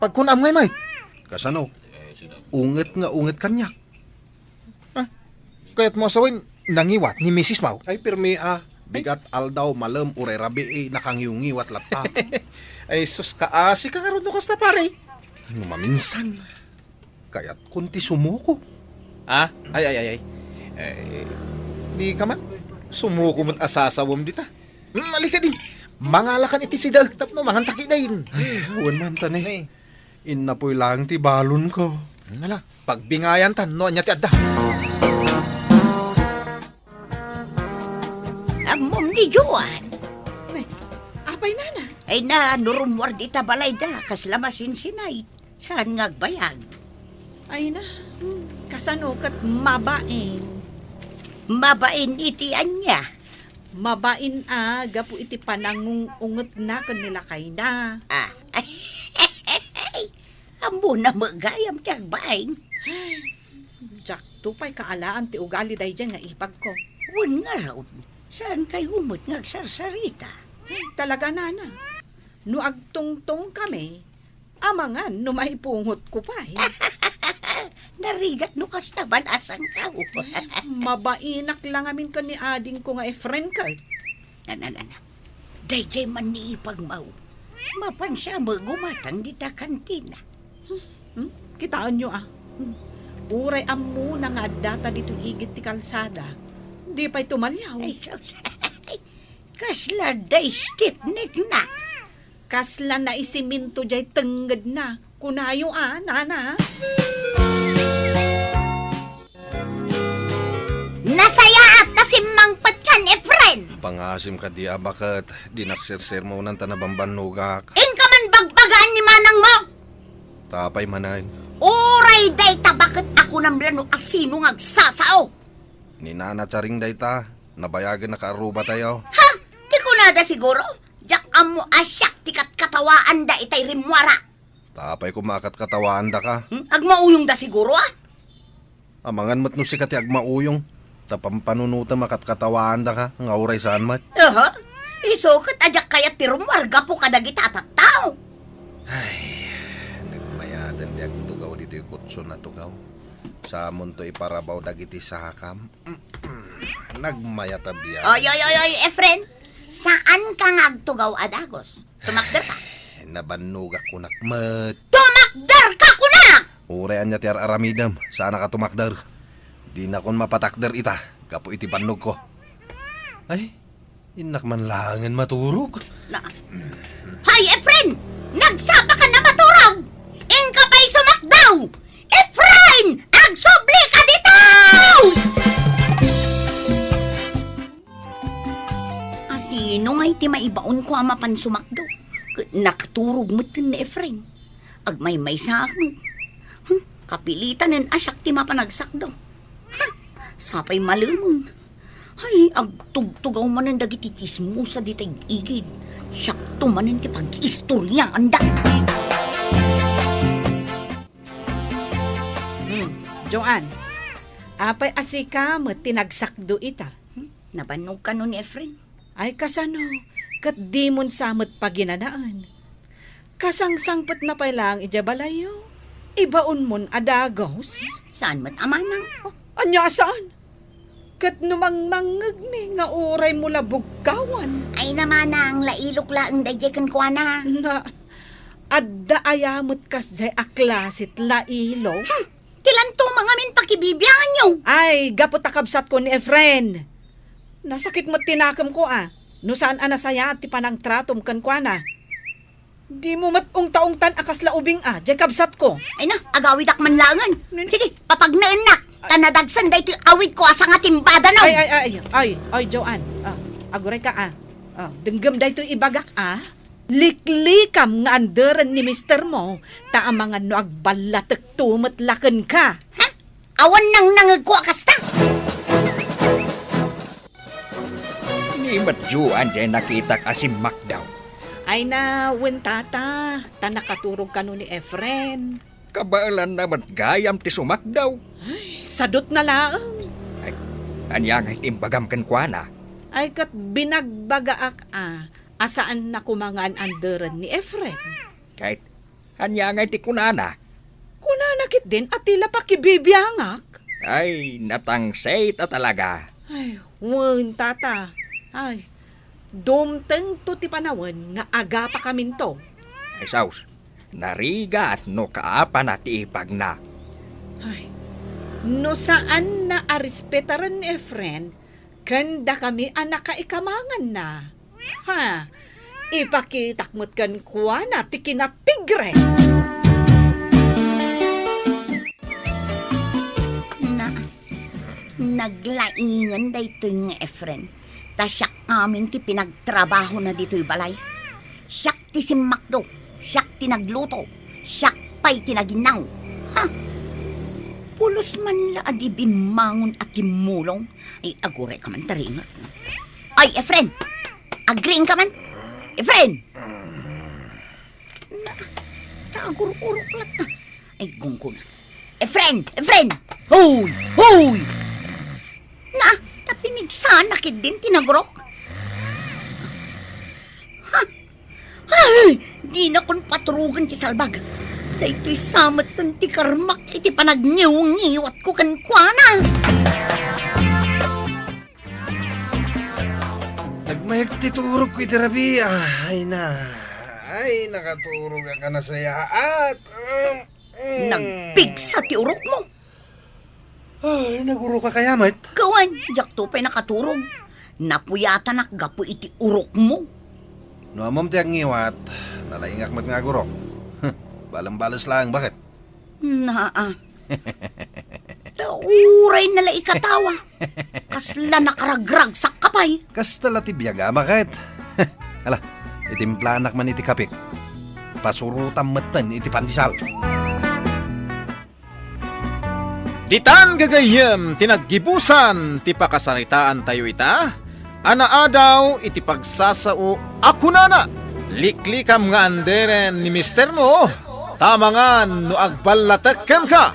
Pagkunam ngay, may. Kasano? Unget nga unget kaniak. Ah, kayat mo asawen, nangiwat ni misis Mau? Ay, pirmi a. Bigat aldaw, malem, uray rabii, nakangiwngiwat latta. Ay, sus, kaasi ka ngarud no kasta, pare. No maminsan, kayatkon ti sumuko. Ah? Ay, ay, ay, ay. Eh, di ka man. Sumuko met a sasawem dita. Hmm, alika din. Mangalakan iti sidaek tapno mangan ta kitaen. Ay, awan man, tani. Nay. Innapoy lang ti balon ko. Nala, pagbingayan tan no anya ti adda. Ammom ni Joan. Nay, apay, nana? Ay na, no rummuar dita balayda, kasla masinsinay. Saan nga agbayag? Ay na, hmm, kasano ket mabain? Mabain iti ania? Mabain a gapu iti panangung-ungetna ken ni lakayna. Ah. Ammona met gayam ti agbain. Diakto pay kaalaan ti ugali daydiay nga ipagko. Wen ngarud, saan kayo met nga agsarsarita? Ay, talaga, nana. No agtungtong kami, amangan no maipungotko pay. Narigat no kasta, banasankaw. Mabainak la ngamin ken ni adingko nga Efren ket. Ana, ana, ana. Daydiay man ni ipagmaw. Mapan siya magumatang dita kantina. Hmm? Kitaenyo a. Hmm. Uray ammona nga addata ditoy igid ti kalsada. Di pay tumaliaw. Ay, sus. Kasla da stiff neck na. Kasla naisiminto jay tengngedna. Kunayo a, nana. Nasayaat ta simmangpet kan, Efren. Pangasim kadi a baket, dinak sersermonan ta nabambannogak. Inka man bagbagaan ni manangmo. Tapay manen. Uray dayta baket a kunam la no asino nga agsasao. Ni Nana Charing dayta, nabayagen a kaarrubatayo. Ha? Ti kunada siguro? Diak ammo a siak ti katkatawaanda itay rimmuara. Tapay koma a katkatawaandaka. Hmm? Agmauyongda siguro, a? Amangan met no sika ti agmauyong. Ta pampanunotem a katkatawaandaka, nga uray saan met. Aha. Isu ket a diak kayat ti rummuar gapu kadagita a tattao. Ay, nagmayaten ti agtugaw ditoy kutson a tugaw. Samonto iparabaw dagiti sakam. Nagmayat a biag. Oy, oy, oy, oy, Efren. Saanka nga agtugaw a dagus. Tumakderka. Ay, nabannogak kunak met. Tumakderka kunak! Uray ania ti ar-aramidem, saanaka tumakder. Dinakon mapatakder ita, gapu iti bannogko. Ay, innak man laengen maturog. Na, Hay, Efren! Nagsapaka a maturog! Inka pay sumakdaw! Efren! Agsublika ditoy! Asino ngay ti maibaonko a mapan sumakdo? Ket nakaturog metten ni Efren. Agmaymaysaak met. Hmm, kapilitanen a siak ti mapan agsakdo. Hmm, sapay malemon. Ay, agtugtugaw manen dagiti tsismosa dita igid. Siakto manen ti pag-istoriaanda. Hmm, Joan, apay a sika met ti nagsakdo ita? Hmm, nabannog kano ni Efren? Ay, kasano? Ket dimon sa met paginanaen. Kasangsangpetna pay laeng idiay balayyo. Ibaonmon a dagus? Saan met a manang? Oh, ania a saan? Ket no mangmangngegmi nga uraymo la bugkawan. Ay, namanang, lailok laeng daydiay kenkuana. Na, adda aya met kasdiay a klasit lailok? Hmm, ti lanto mangamin pakibibianganyo. Ay, gapu ta kabsatko ni Efren. Nasakit met ti nakemko a, no saan a nasayaat ti panangtratom kenkuana. Dimo met ungta-ungtan a kasla ubing a, diay kabsatko. Ay na, agawidak man laengen. Nini? Sige, papagnaennak. Ta nadagsen daytoy awidko a sangatimbadano. Ay, ay, ay, ay, ay, Joan. Ah, agurayka a. Ah, denggem daytoy ibagak a. Liklikam nga anderen ni mistermo, ta amangan no agballatekto met la kenka. Ha? Awan nangnangegko a kasta? Ni met Joan diay nakitak a simmakdaw. Ay na, wen, tata, ta nakaturog kano ni Efren. Kabaelanna met gayam ti sumakdaw. Ay, sadutna laeng. Ay, ania ngay ti imbagam kenkuana? Ay, ket binagbagaak a, a saanna koma nga an-anderen ni Efren. Ket ania ngay ti kunana? Kunana ketdin a ti la pakibibiangak. Ay, natangsit a talaga. Ay, wen, tata. Ay, dumtengto ti panawen nga agapakaminto. Ay, sus, narigat no kaapana ti ipagna. Ay, no saanna a respetaren ni Efren, ken dakami a nakaikamanganna. Ha, ipakitak met kenkuana ti kinatigre. Na, naglaingen daytoy nga Efren. Ta siak amin ti pinagtrabahona ditoy balay. Siak ti simmakdo, siak ti nagluto, siak pay ti naginnaw. Ha? Pulos man la a di bimmangon a kimmulong, ay aguray ka man taringet. Ay, Efren! Agriing ka man? Efren! Na, ta agur-urok latta. Ay, gungkuna. Efren! Efren! Hoy! Hoy! Na, ta pinigsanak din tinagurok. Ha? Ay, dinakon paturogen ti salbag. Daytoy sa metten ti karmak iti panagniwngiwatko kenkuana. Nagmayag ti turogko iti rabii. Ay na. Ay, nakaturog a kanasayaat. Mm. Nagpigsa ti urokmo. Ay, nagurok a kaya met? Kawan, diakto pay nakaturog. Napuyatanak gapu iti urokmo. No ammom ti agngiwat, nalaingak met nga agurok. Balembales laeng, baket? Naa. Ta uray na la ikatawa. Kasla nakaragragsak ka pay. Kasta la ti biag a, baket? Ala, itimplanak man iti kapik. Pasurotam metten iti pandesal. Ditan gagayyem ti naggibusan ti pakasaritaantayo ita a naadaw iti pagsasao a kunana, "Liklikam nga anderen ni mistermo, ta amangan no agballatek kenka."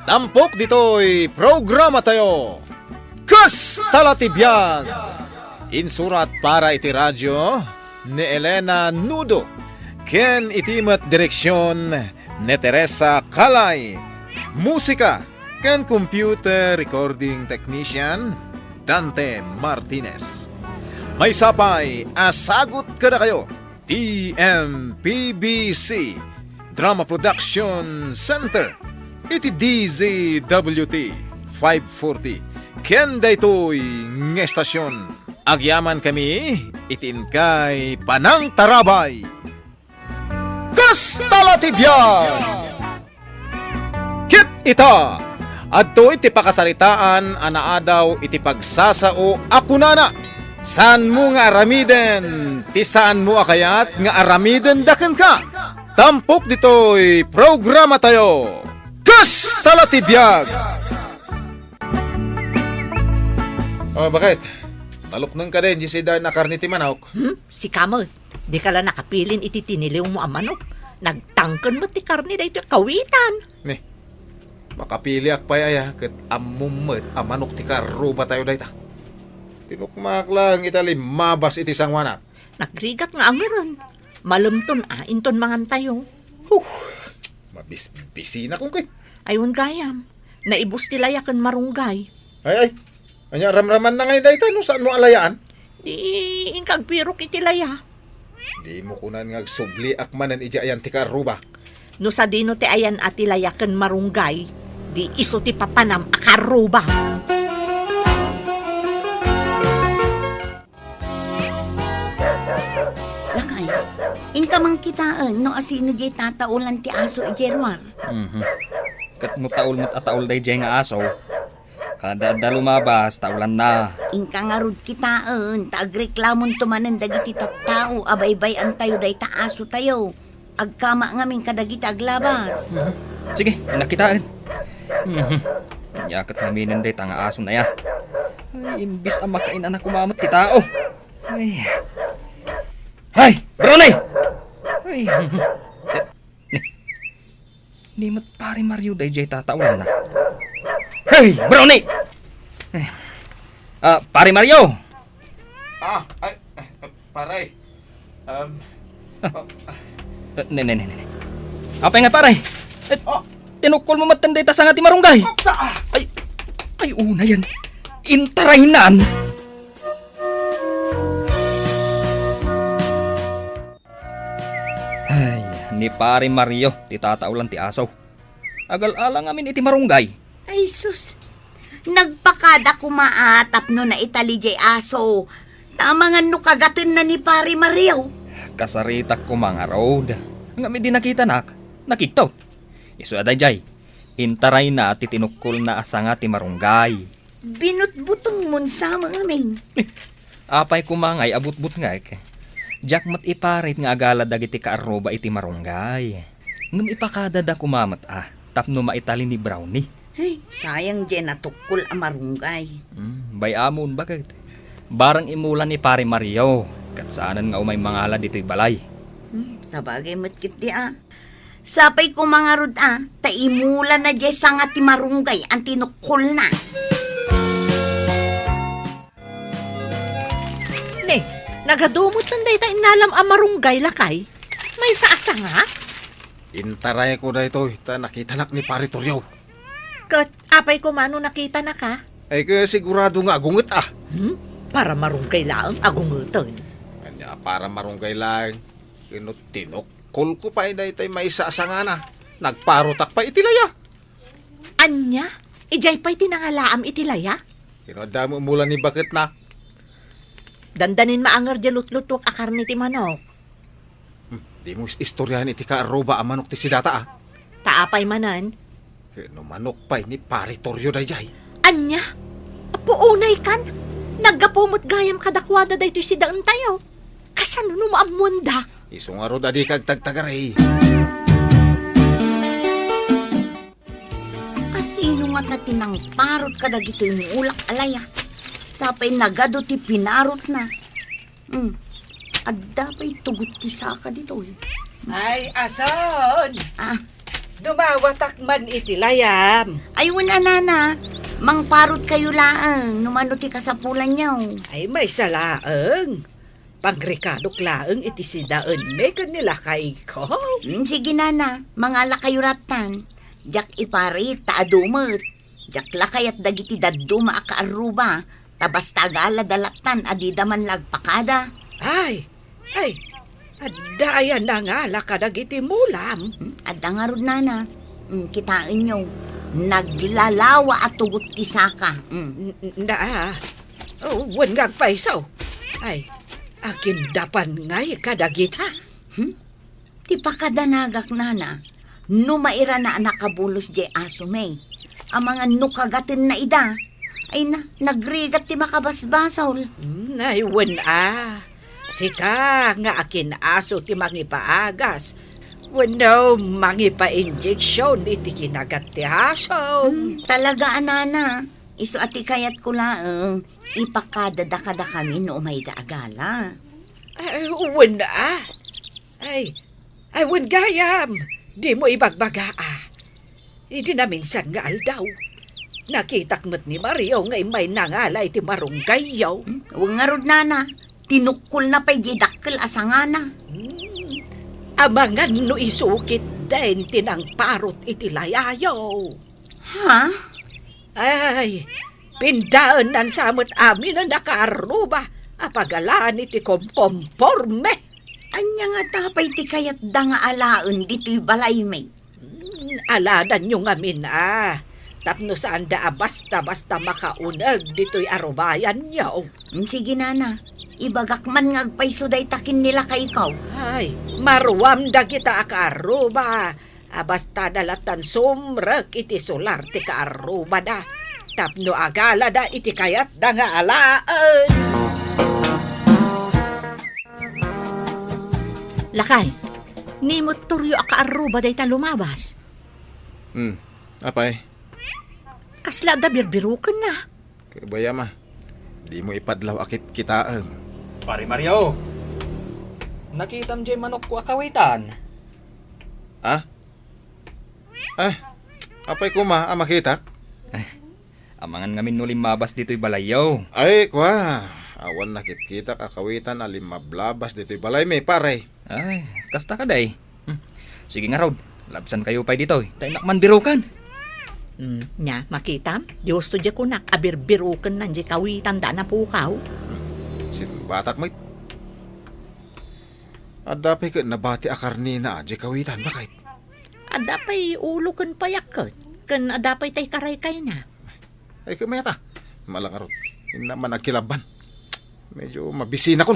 Tampok ditoy programatayo, Kasta la ti Biag! Insurat para iti radio ni Elena Nudo, ken iti met direksion ni Teresa Calay. Musika ken computer recording technician, Dante Martinez. Maysa pay a sagut kadakayo ti M P B C Drama Production Center iti D Z W T five forty ken daytoy nga estasion. Agyamankami iti inkay panangtarabay. Kasta la ti biag! Ket ita, adtoy ti pakasaritaan a naadaw iti pagsasao a kunana, "Saanmo nga aramiden ti saanmo a kayat nga aramidenda kenka." Tampok ditoy programatayo, Kasta la ti Biag! Oh, baket? Nalukneng ka din, Jesse, daan a karne ti manok? Hmm? Sika met, dika la nakapilin iti tiniliwmo a manok. Nagtangken met ti karne daytoy kawitan. Ni, makapiliak pay aya ket ammom met a manok ti karrubatayo dayta. Tinukmaak laeng ita limmabas iti sangoanak. Nagrigat nga angeren. Malemton a inton mangantayo. Huh! Mabisbisinak ket. Ay, wen gayam. Naibus ti laya ken marunggay. Ay, ay. Ania, ramramanna ngay dayta no saanmo a layaan? Di inka agpirok iti laya. Dimo kunan nga agsubliak manen idiay ayan ti karruba. No sadino ti ayan a ti laya ken marunggay, di isu ti papanam a karruba. Lakay, inka man kitaen no asino diay tataolan ti aso idiay ruar. Mhm. Ket no taol met a taol daydiay nga aso, kada adda lumabas, taolanna. Inka ngarud kitaen, ta agreklamonto manen dagiti tattao a baybay-antayo dayta asotayo. Agkama ngamin kadagiti aglabas. Mhm. Sige, innak kitaen. Mhm. Ania ket ngaminen dayta nga aso na ya. Ay, imbis a makain-anak koma met ti tao. Ay. Hay, Brownie! Ay, ni, ni met Pare Mario daydiay tataolanna. Hey, Brownie! Eh, ah, Pare Mario! Ah, ay, eh, pare. Um, Ah. Eh, ne, ne, ne, ne, ne. Apay nga, pare? Eh, Oh. Tinukkolmo met dayta sanga ti marunggay. Oh, ta-, ah. Ay, ay, unayen. Intaraynan. Ay, ni Pare Mario ti tataolan ti aso. Agal-ala ngamin iti marunggay. Ay, sus. Nagpakada koma a tapno naitali jay aso. Ta amangan no kagatenna ni Pare Mario. Kasaritak koma ngarud. Ngem idi nakitanak, nakigtot. Isu a daydiay, intarayna ti tinukkolna a sanga ti marunggay. Binutbutengmon sa amin. Apay koma ngay a butbutngek? Diak met iparit nga agala dagiti kaarruba iti marunggay. Ngem ipakadada koma met a tapno maitali ni Brownie. Ay, sayang jay natukkol a marunggay. Hmm, bay-amon, baket. Barang imula ni Pare Mario, ket saanen nga umay mangala ditoy balay. Hmm, sabagay met ketdi a. Sapay koma ngarud a, ta imulana jay sanga ti marunggay a tinukkolna. Ne, nagadu met dayta innalam a marunggay, lakay? Maysa a sanga? Intarayko daytoy, ta nakitanak ni Pare Torrio. Ket apay koma no nakitanaka? Ay, ket sigurado nga agunget, ah. Hmm? Para marunggay laeng agungeten. Ania, para marunggay laeng? Ket no tinukkolko pay daytoy maysa a sangana, nagparutak pay iti laya. Ania? Idiay pay ti nangalaam iti laya? Ket no adda met imula ni baketna? Dandanin maanger diay lutlutuek a karne ti manok. Hmm, dimo is-istoriaen iti kaarruba a manok ti sidata, ah. Ta apay manen? Ket no manok pay ni Pare Torrio daydiay. Ania? Apo, unaykan? Naggapu met gayam kadakuada daytoy sidaentayo. Kasano no maammoanda? Isu ngarud a dika agtagtagari. Kasino ngata ti nangparot kadagitoy ngulak a laya? Sapay nagadu ti pinarotna. Hmm. Adda pay tugot ti saka ditoy. Ay, ason! Ah. Dumawatak man iti layam. Ay, wen a, nana. Mangparotkayo laeng no mano ti kasapulanyo. Ay, maysa laeng. Pangrekadok laeng iti sidaenmi ken ni lakayko. Hmm, sige, nana. Mangalakayo lattan. Diak iparit ta adu met. Diak la kayat dagiti dadduma a kaarruba, ta basta agalada lattan a dida man la agpakada. Ay, ay, adda aya nangala kadagiti mulam? Hmm, adda ngarud, nana. Hmm, kitaenyo, naglalawa a tugot ti saka. Hmm. N-, n-, na, ah. Oh, wen nga agpayso. Ay, akindapan ngay kadagita? Hmm? Ti pakadanagak, nana, no mairana a nakabulos diay asomi. Amangan no kagatenna ida. Ay na, nagrigat ti makabasbasol. Hmm, ay, wen a. Sika nga akin-aso ti mangipaagas wenno mangipainjeksion iti kinagat ti aso. Hmm, talaga a, nana. Isu a ti kayatko laeng, ipakadada kadakami no umayda a gala. Ay, wen a. Ay, ay, wen gayam. Dimo ibagbaga a. Idi naminsan nga aldaw, nakitak met ni Mario nga immay nangala iti marunggayyo. Hmm? Wen ngarud, nana, tinukkolna pay diay dakkel a sangana. Hmm. Amangan no isu ketdin ti nangparot iti layayo. Ha? Ay, pindaennan sa met amin a nakaarruba a pagalaan iti komkomporme. Ania ngata pay ti kayatda nga alaen ditoy balaymi? Hmm, aladanyo ngamin a, tapno saanda a basta-basta makauneg ditoy arubayanyo. Hmm, sige, nana. Ibagak man nga agpayso dayta ken ni lakayko. Ay, maruam dagita a kaarruba a basta da lattan sumrek iti solar ti kaarrubada tapno agalada iti kayatda nga alaen. Lakay, ni met Torrio a kaarruba dayta lumabas. Hmm, apay? Kasla adda birbirokenna. Kabayam a, dimo ipadlaw a kitkitaem. Pare Mario! Nakitam jay manokko a kawitan? Ah? Eh, apay koma a makitak? Amangan ngamin no limmabas ditoy balayyo. Ay, kua. Awan nakitkitak a kawitan a limmablabas ditoy balaymi, pare. Ay, kasta kadi. Hmm. Sige ngarud, labsankayo pay ditoy, ta innak man biruken. Hmm, nia, makitam? Di husto jay kunak a birbirukennan jay kawitanda a napukaw. Hmm. Sinbatak met. Adda pay ket nabati a karnina jay kawitan, baket? Adda pay ulo ken payak ket, ken adda pay tay karaykayna. Ay, ket mayat a. Mala ngarud. Innak man agkilabban. Medyo mabisinakon.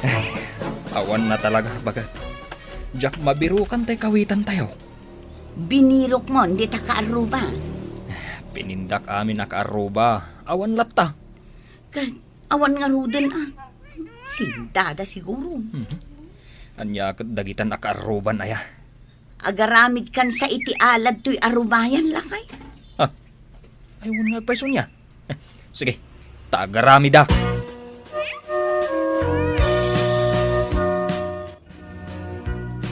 Ay, awan na talaga, baket. Diak mabirukan tay kawitantayo. Binirokmon dita kaarruba. Pinindak amin a kaarruba. Awan latta. Ket awan ngaruden a. Sindada siguro. Mhm. Ania ket dagitan a kaarruban aya? Agaramidkan sa iti alad toy arubayan, lakay. Ah, ay, wen nga agpayso nia. Sige, ta agaramidak.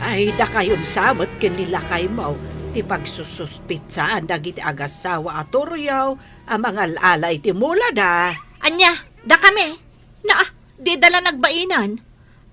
Ay, dakayon sa met ken ni lakaymo ti pagsususpitsaan dagiti agassawa a Torrio a mangal-ala iti mulada. Ania, dakami? Naa, dida la nagbainan.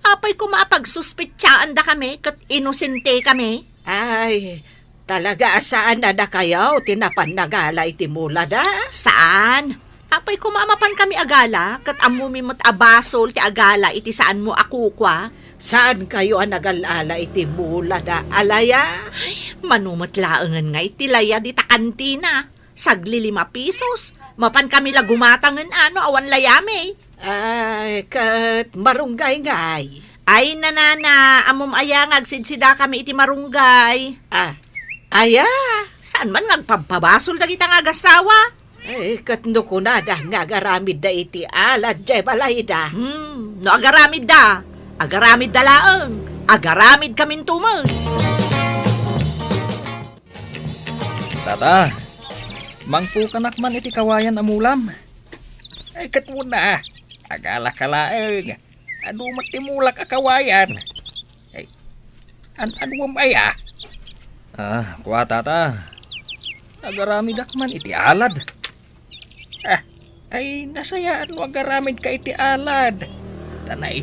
Apay koma a pagsuspitsaandakami ket inosentekami? Ay, talaga a saan a dakayo ti napan nagala iti mulada? Saan? Apay koma a mapankami agala ket ammomi met a basol ti agala iti saanmo a kukua? Saankayo a nagal-ala iti mulada a laya? Ay, mano met laengen nga iti laya dita kantina. Sagli lima pisos. Mapankami la gumatangen a no awan layami. Ay, ket marunggay ngay. Ay, nanana, ammom aya nga agsidsidakami iti marunggay? Ah, aya? Saan man nga agpabpabasol dagita nga agassawa? Ay, ket no kunada nga agaramidda iti alad jay balayda. Hmm, no agaramidda, agaramidda laeng. Agaramidkaminto met. Tata, mangpukanak man iti kawayan a mulam. Ay, ket wen a, agalaka laeng. Adu met ti mulak a kawayan. Ay, an-anuem aya? Ah, kua, tata. Agaramidak man iti alad. Ah, ay, nasayaan no agaramidka iti alad. Tanay,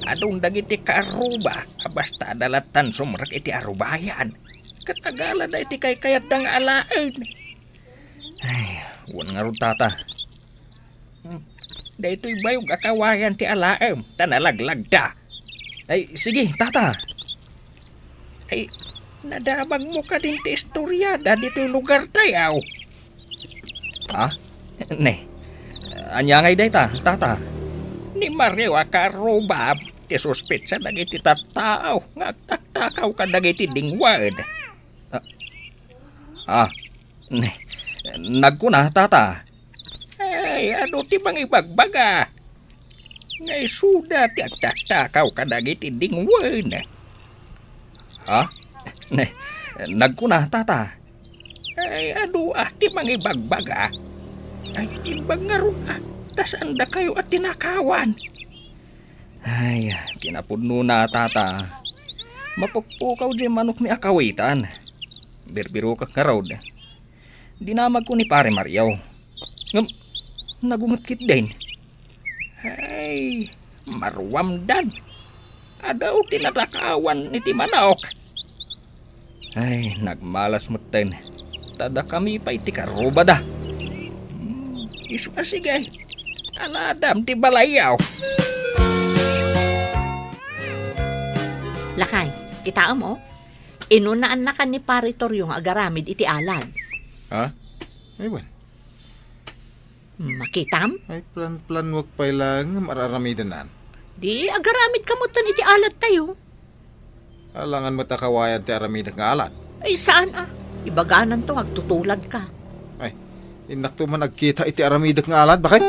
adun dagiti kaarruba a basta adda lattan sumrek iti arubayan. Ket agalada iti kaykayatda nga alaen. Ay, wen ngarud, tata. Hmm, daytoy bayog a kawayan ti alaem, ta nalaglagda. Ay, sige, tata. Ay, nadamagmo kadin ti istoriada ditoy lugartayo? Ha? Ne. Ania ngay dayta, tata? Ni Mario a kaarrubam ti suspetsa dagiti tattao nga agtaktakaw kadagiti dingwed. Ah, ah, ne. Nagkuna, tata. Ay, adu ti mangibagbaga? Nga isuda ti agtaktakaw kadagiti dingwen. Ha? Ne, nagkuna, tata. Ay, adu a ti mangibagbaga. Ay, imbag ngarud a, ta saandakayo a tinakawan. Ay, kinapudnona, tata. Mapukpukaw diay manokmi a kawitan. Birbirokek ngarud. Dinamagko ni Pare Mario. Ngem, nagunget ketdin. Ay, maruamdan. Adu ti natakawan iti manok. Ay, nagmalas metten. Ta dakami pay ti karrubada. Hmm, isu a sige. Aladam ti balayyo. Lakay, kitaem, o. Inunaannakan ni Pare Torrio nga agaramid iti alad. Ha? Ay, wen. Makitam? Ay, plan-planuek pay laeng nga ar-aramidennan. Di, agaramidka metten iti aladtayo. Alangan met a kawayan ti aramidek nga alad. Ay, saan a? Ibagananto nga agtutuladka. Ay, innakto man agkita iti aramidek nga alad, baket?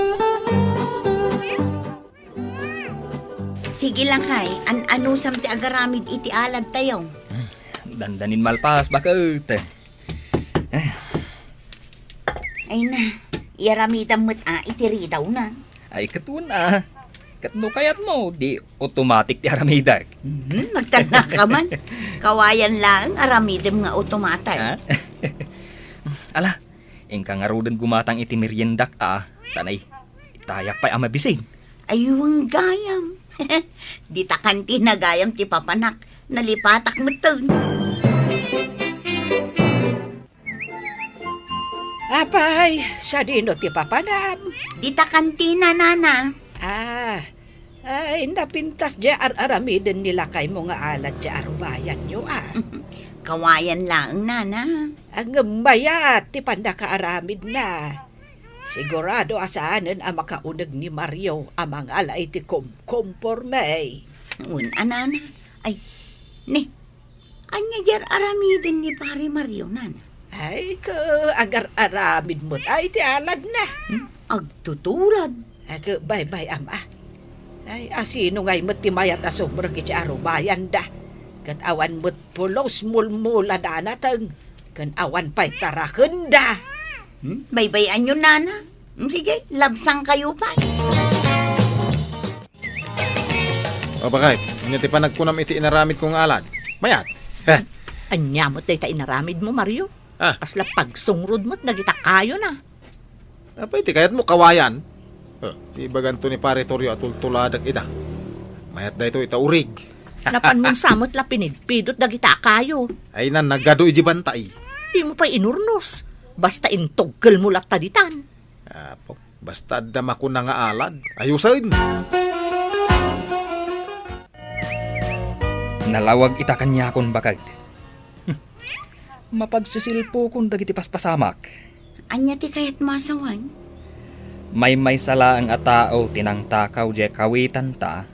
Sige, lakay, an-anusam ti agaramid iti aladtayo. Dandanin malpas, baket. Ay na, iaramidam met a iti ridawna. Ay, ket wen a. Ket no kayatmo, di automatic ti aramidek. Mhm, magtannaka man. Kawayan laeng aramidem nga automatic. Ha? Ala, inka ngaruden gumatang iti meriendak a, ta nay, itayak pay a mabisig. Ay, wen gayam. Dita kantina gayam ti papanak. Nalipatak metten. Apay, sadino ti papanam? Dita kantina, nana. Ah, ay, napintas diay ar-aramiden ni lakaymo nga alad diay arubayanyo, a. Kawayan laeng, nana. Ngem mayat ti pannakaaramidna. Sigurado a saanen a makauneg ni Mario a mangala iti kumkumporme. Wen a, nana. Ay, ni, ania diay ar-aramiden ni Pare Mario, nana? Ay, ket agar-aramid met a iti aladna. Hmm? Agtutulad. Ay, ket baybay-am a. Ay, asino ngay met ti mayat a sumrek iti arubayanda? Ket awan met pulos mulmula a nateng, ken awan pay tarakenda. Hmm? Baybay-anyo, nana. Hmm, sige, labsangkayo pay. O, bakay, ania ti panagkunam iti inaramidko nga alad? Mayat. Heh. Ania met dayta inaramidmo, Mario? Ah. Kasla pagsungrod met dagita kayona. Apay ti kayatmo, kawayan? O, ti ibaganto ni Pare Torio a tultuladak ida. Mayat daytoy ita urig. Napanmon sa met la pinidpidot dagita a kayo. Ay, nan, nagadu iti bantay. Dimo pay inurnos. Basta intugkelmo latta ditan. Apo. Basta adda makuna nga alad, ayusen. Nalawag ita kaniakon, bakay. Hmm. Mapagsisilpokon dagiti paspasamak. Ania ti kayatmo a sawen? Maymaysa laeng a tao ti nangtakaw diay kawitanta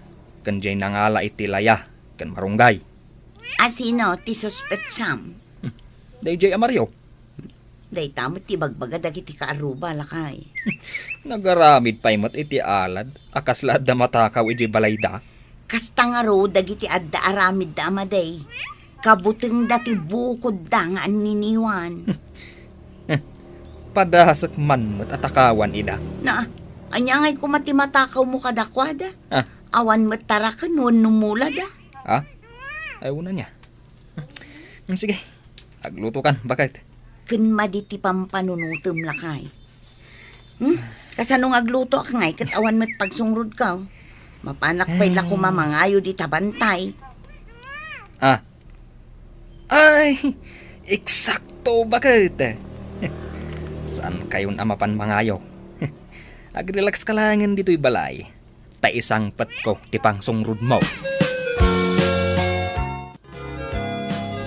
ken diay nangala iti laya ken marunggay. Asino ti suspetsam? Hmm. Daydiay a Mario. Dayta met ti ibagbaga dagiti kaarruba, lakay. Nagaramid pay met iti alad a kasla adda matakaw idiay balayda. Kasta ngarud dagiti adda aramidda a madi. Kabutengda ti bukodda nga anniniwan. Padasek man met a takawan ida. Na, ania ngay koma ti matakawmo kadakuada? Ah. Awan met taraken wenno mulada. Ah? Ay, wen ania. Hmm, sige. Aglutokan, bakay. Ken madi ti pampanunotem, lakay. Hmm? Kasano nga aglutoak ngay ket awan met pagsungrodko? Mapanak pay la koma mangayo dita bantay. Ah. Ay, eksakto, bakay. Saankayon a mapan mangayo. Agrelax ka laengen ditoy balay. Ta isangpetko ti pangsungrodmo.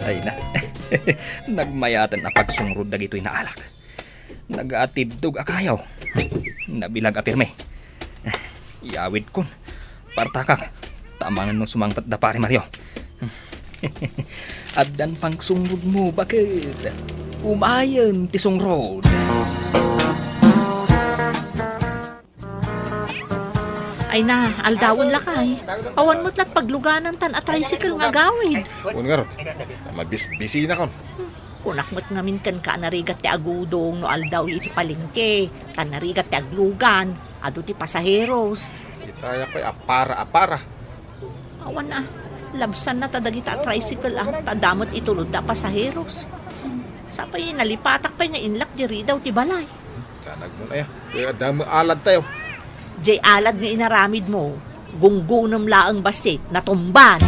Ay na. Nagmayaten a pagsungrod dagitoy naalak. Nagaatiddog a kayo. Nabilag a pirmi. Iyawidkon. Partakak. Ta amangan no sumangpet da Pare Mario. Addan pangsungrod mo, baket. Umayen ti sungrod. Ay na, aldawen lakay. Awan met lat pagluganan tan a tricycle nga agawid. Wen ngarud, mabisbisinakon. Kunak met ngamin kenka a narigat ti agudong no aldaw iti palengke, tan narigat ti aglugan, adu ti pasaheros. Itayak pay a para a para. Awan a, labsanna ta dagita a tricycle a, ta adda met itulodda a pasaheros. Sapay nalipatak pay nga inlak di ridaw ti balay. Danag mo na ya. Kaya damo alad tayo. Jay alad nga inaramid mo, gunggunem laeng bassit, natumban.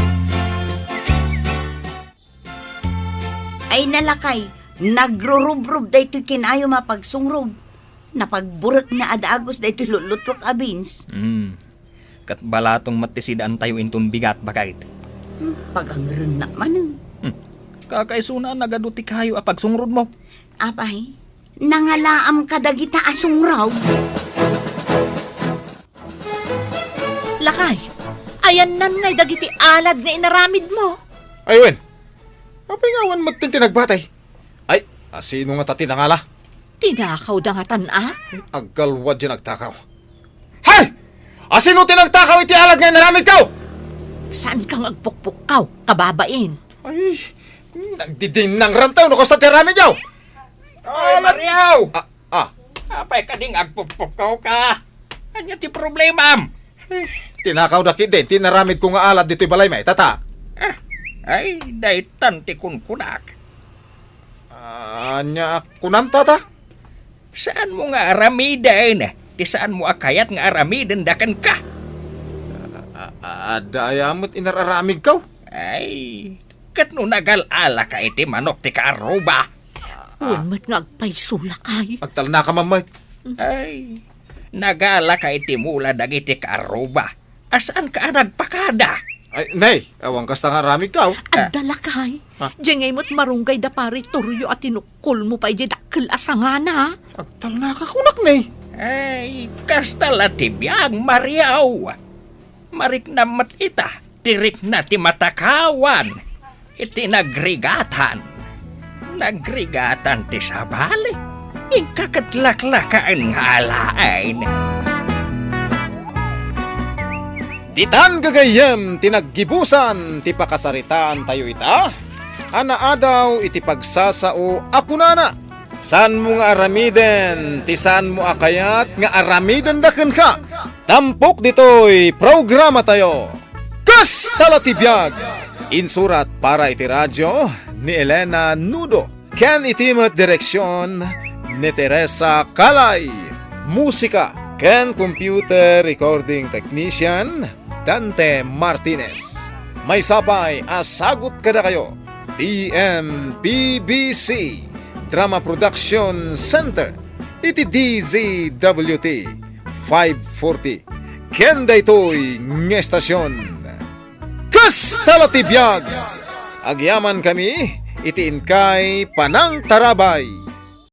Ay nalakay, nagrurubrob daytoy kinayom a pagsungrog. Napagburek na a dagus daytoy lutlutuak a beans. Hmm. Ket balatong met ti sidaan tayo inton bigat, bakay. Hmm, pagangrennak manen. Hmm. Kakaisuna a nagadu ti kayo a pagsungrod mo. Apay, nangalaam kadagita a sungraw. Lakay, ayannan ngay dagiti alad nga inaramid mo. Ay, wen. Apay nga awan met ti nagbatay? Ay, asino nga ta ti nangala? Tinakaw da nga tan a? Ay, aggalwad di nagtakaw. Hay! Asino ti nagtakaw iti alad nga inaramid ko? Saan kang agpukpukkaw, kababain? Ay, nagdidinang rantaw no kasta ti aramid yaw. Oy, Mario! Ah, Ah. Apay kading agpukpukkaw ka? Ania ti problemam? Eh, tinakawda ketdin ti inaramidko nga alad ditoy balaymi, tata. Ah, ay, daytan ti kunkunak. Ania a kunam, tata? Saanmo nga aramiden ti saanmo a kayat nga aramiden da kenka? A-, a-, adda aya met inararamidkaw? Ay, ket no nagal-alaka iti manok ti kaarruba? Wen met nga agpayso, lakay. Agtalnaka, mamay. Ay, nagalaka iti mula dagiti kaarruba. Asaanka a nagpakada? Ay, nay, awan kasta nga aramidkaw. Adda, lakay. Ha? Diay ngay met marunggay da Pari Torrio a tinukkolmo pay diay dakkel a sangana. Agtalnaka kunak, nay. Ay, kasta la ti biag, Mariaw. Mariknam met ita, ti rikna ti matakawan iti nagrigatan. Nagrigatan ti sabali. Inka ket laklakaen nga alaen. Ditan gagayyem ti naggibusan ti pakasaritaantayo ita a naadaw iti pagsasao a kunana, "Saanmo nga aramiden ti saanmo a kayat nga aramiden da kenka." Tampok ditoy programatayo, Kasta la ti biag. Insurat para iti radio ni Elena Nudo, ken iti met direksion ni Teresa Calay. Musika ken computer recording technician, Dante Martinez. Maysa pay a sagut kadakayo ti M P B C Drama Production Center iti D Z W T five forty. Ken daytoy nga estasion, Kasta la ti biag. Agyamankami iti inkay panangtarabay.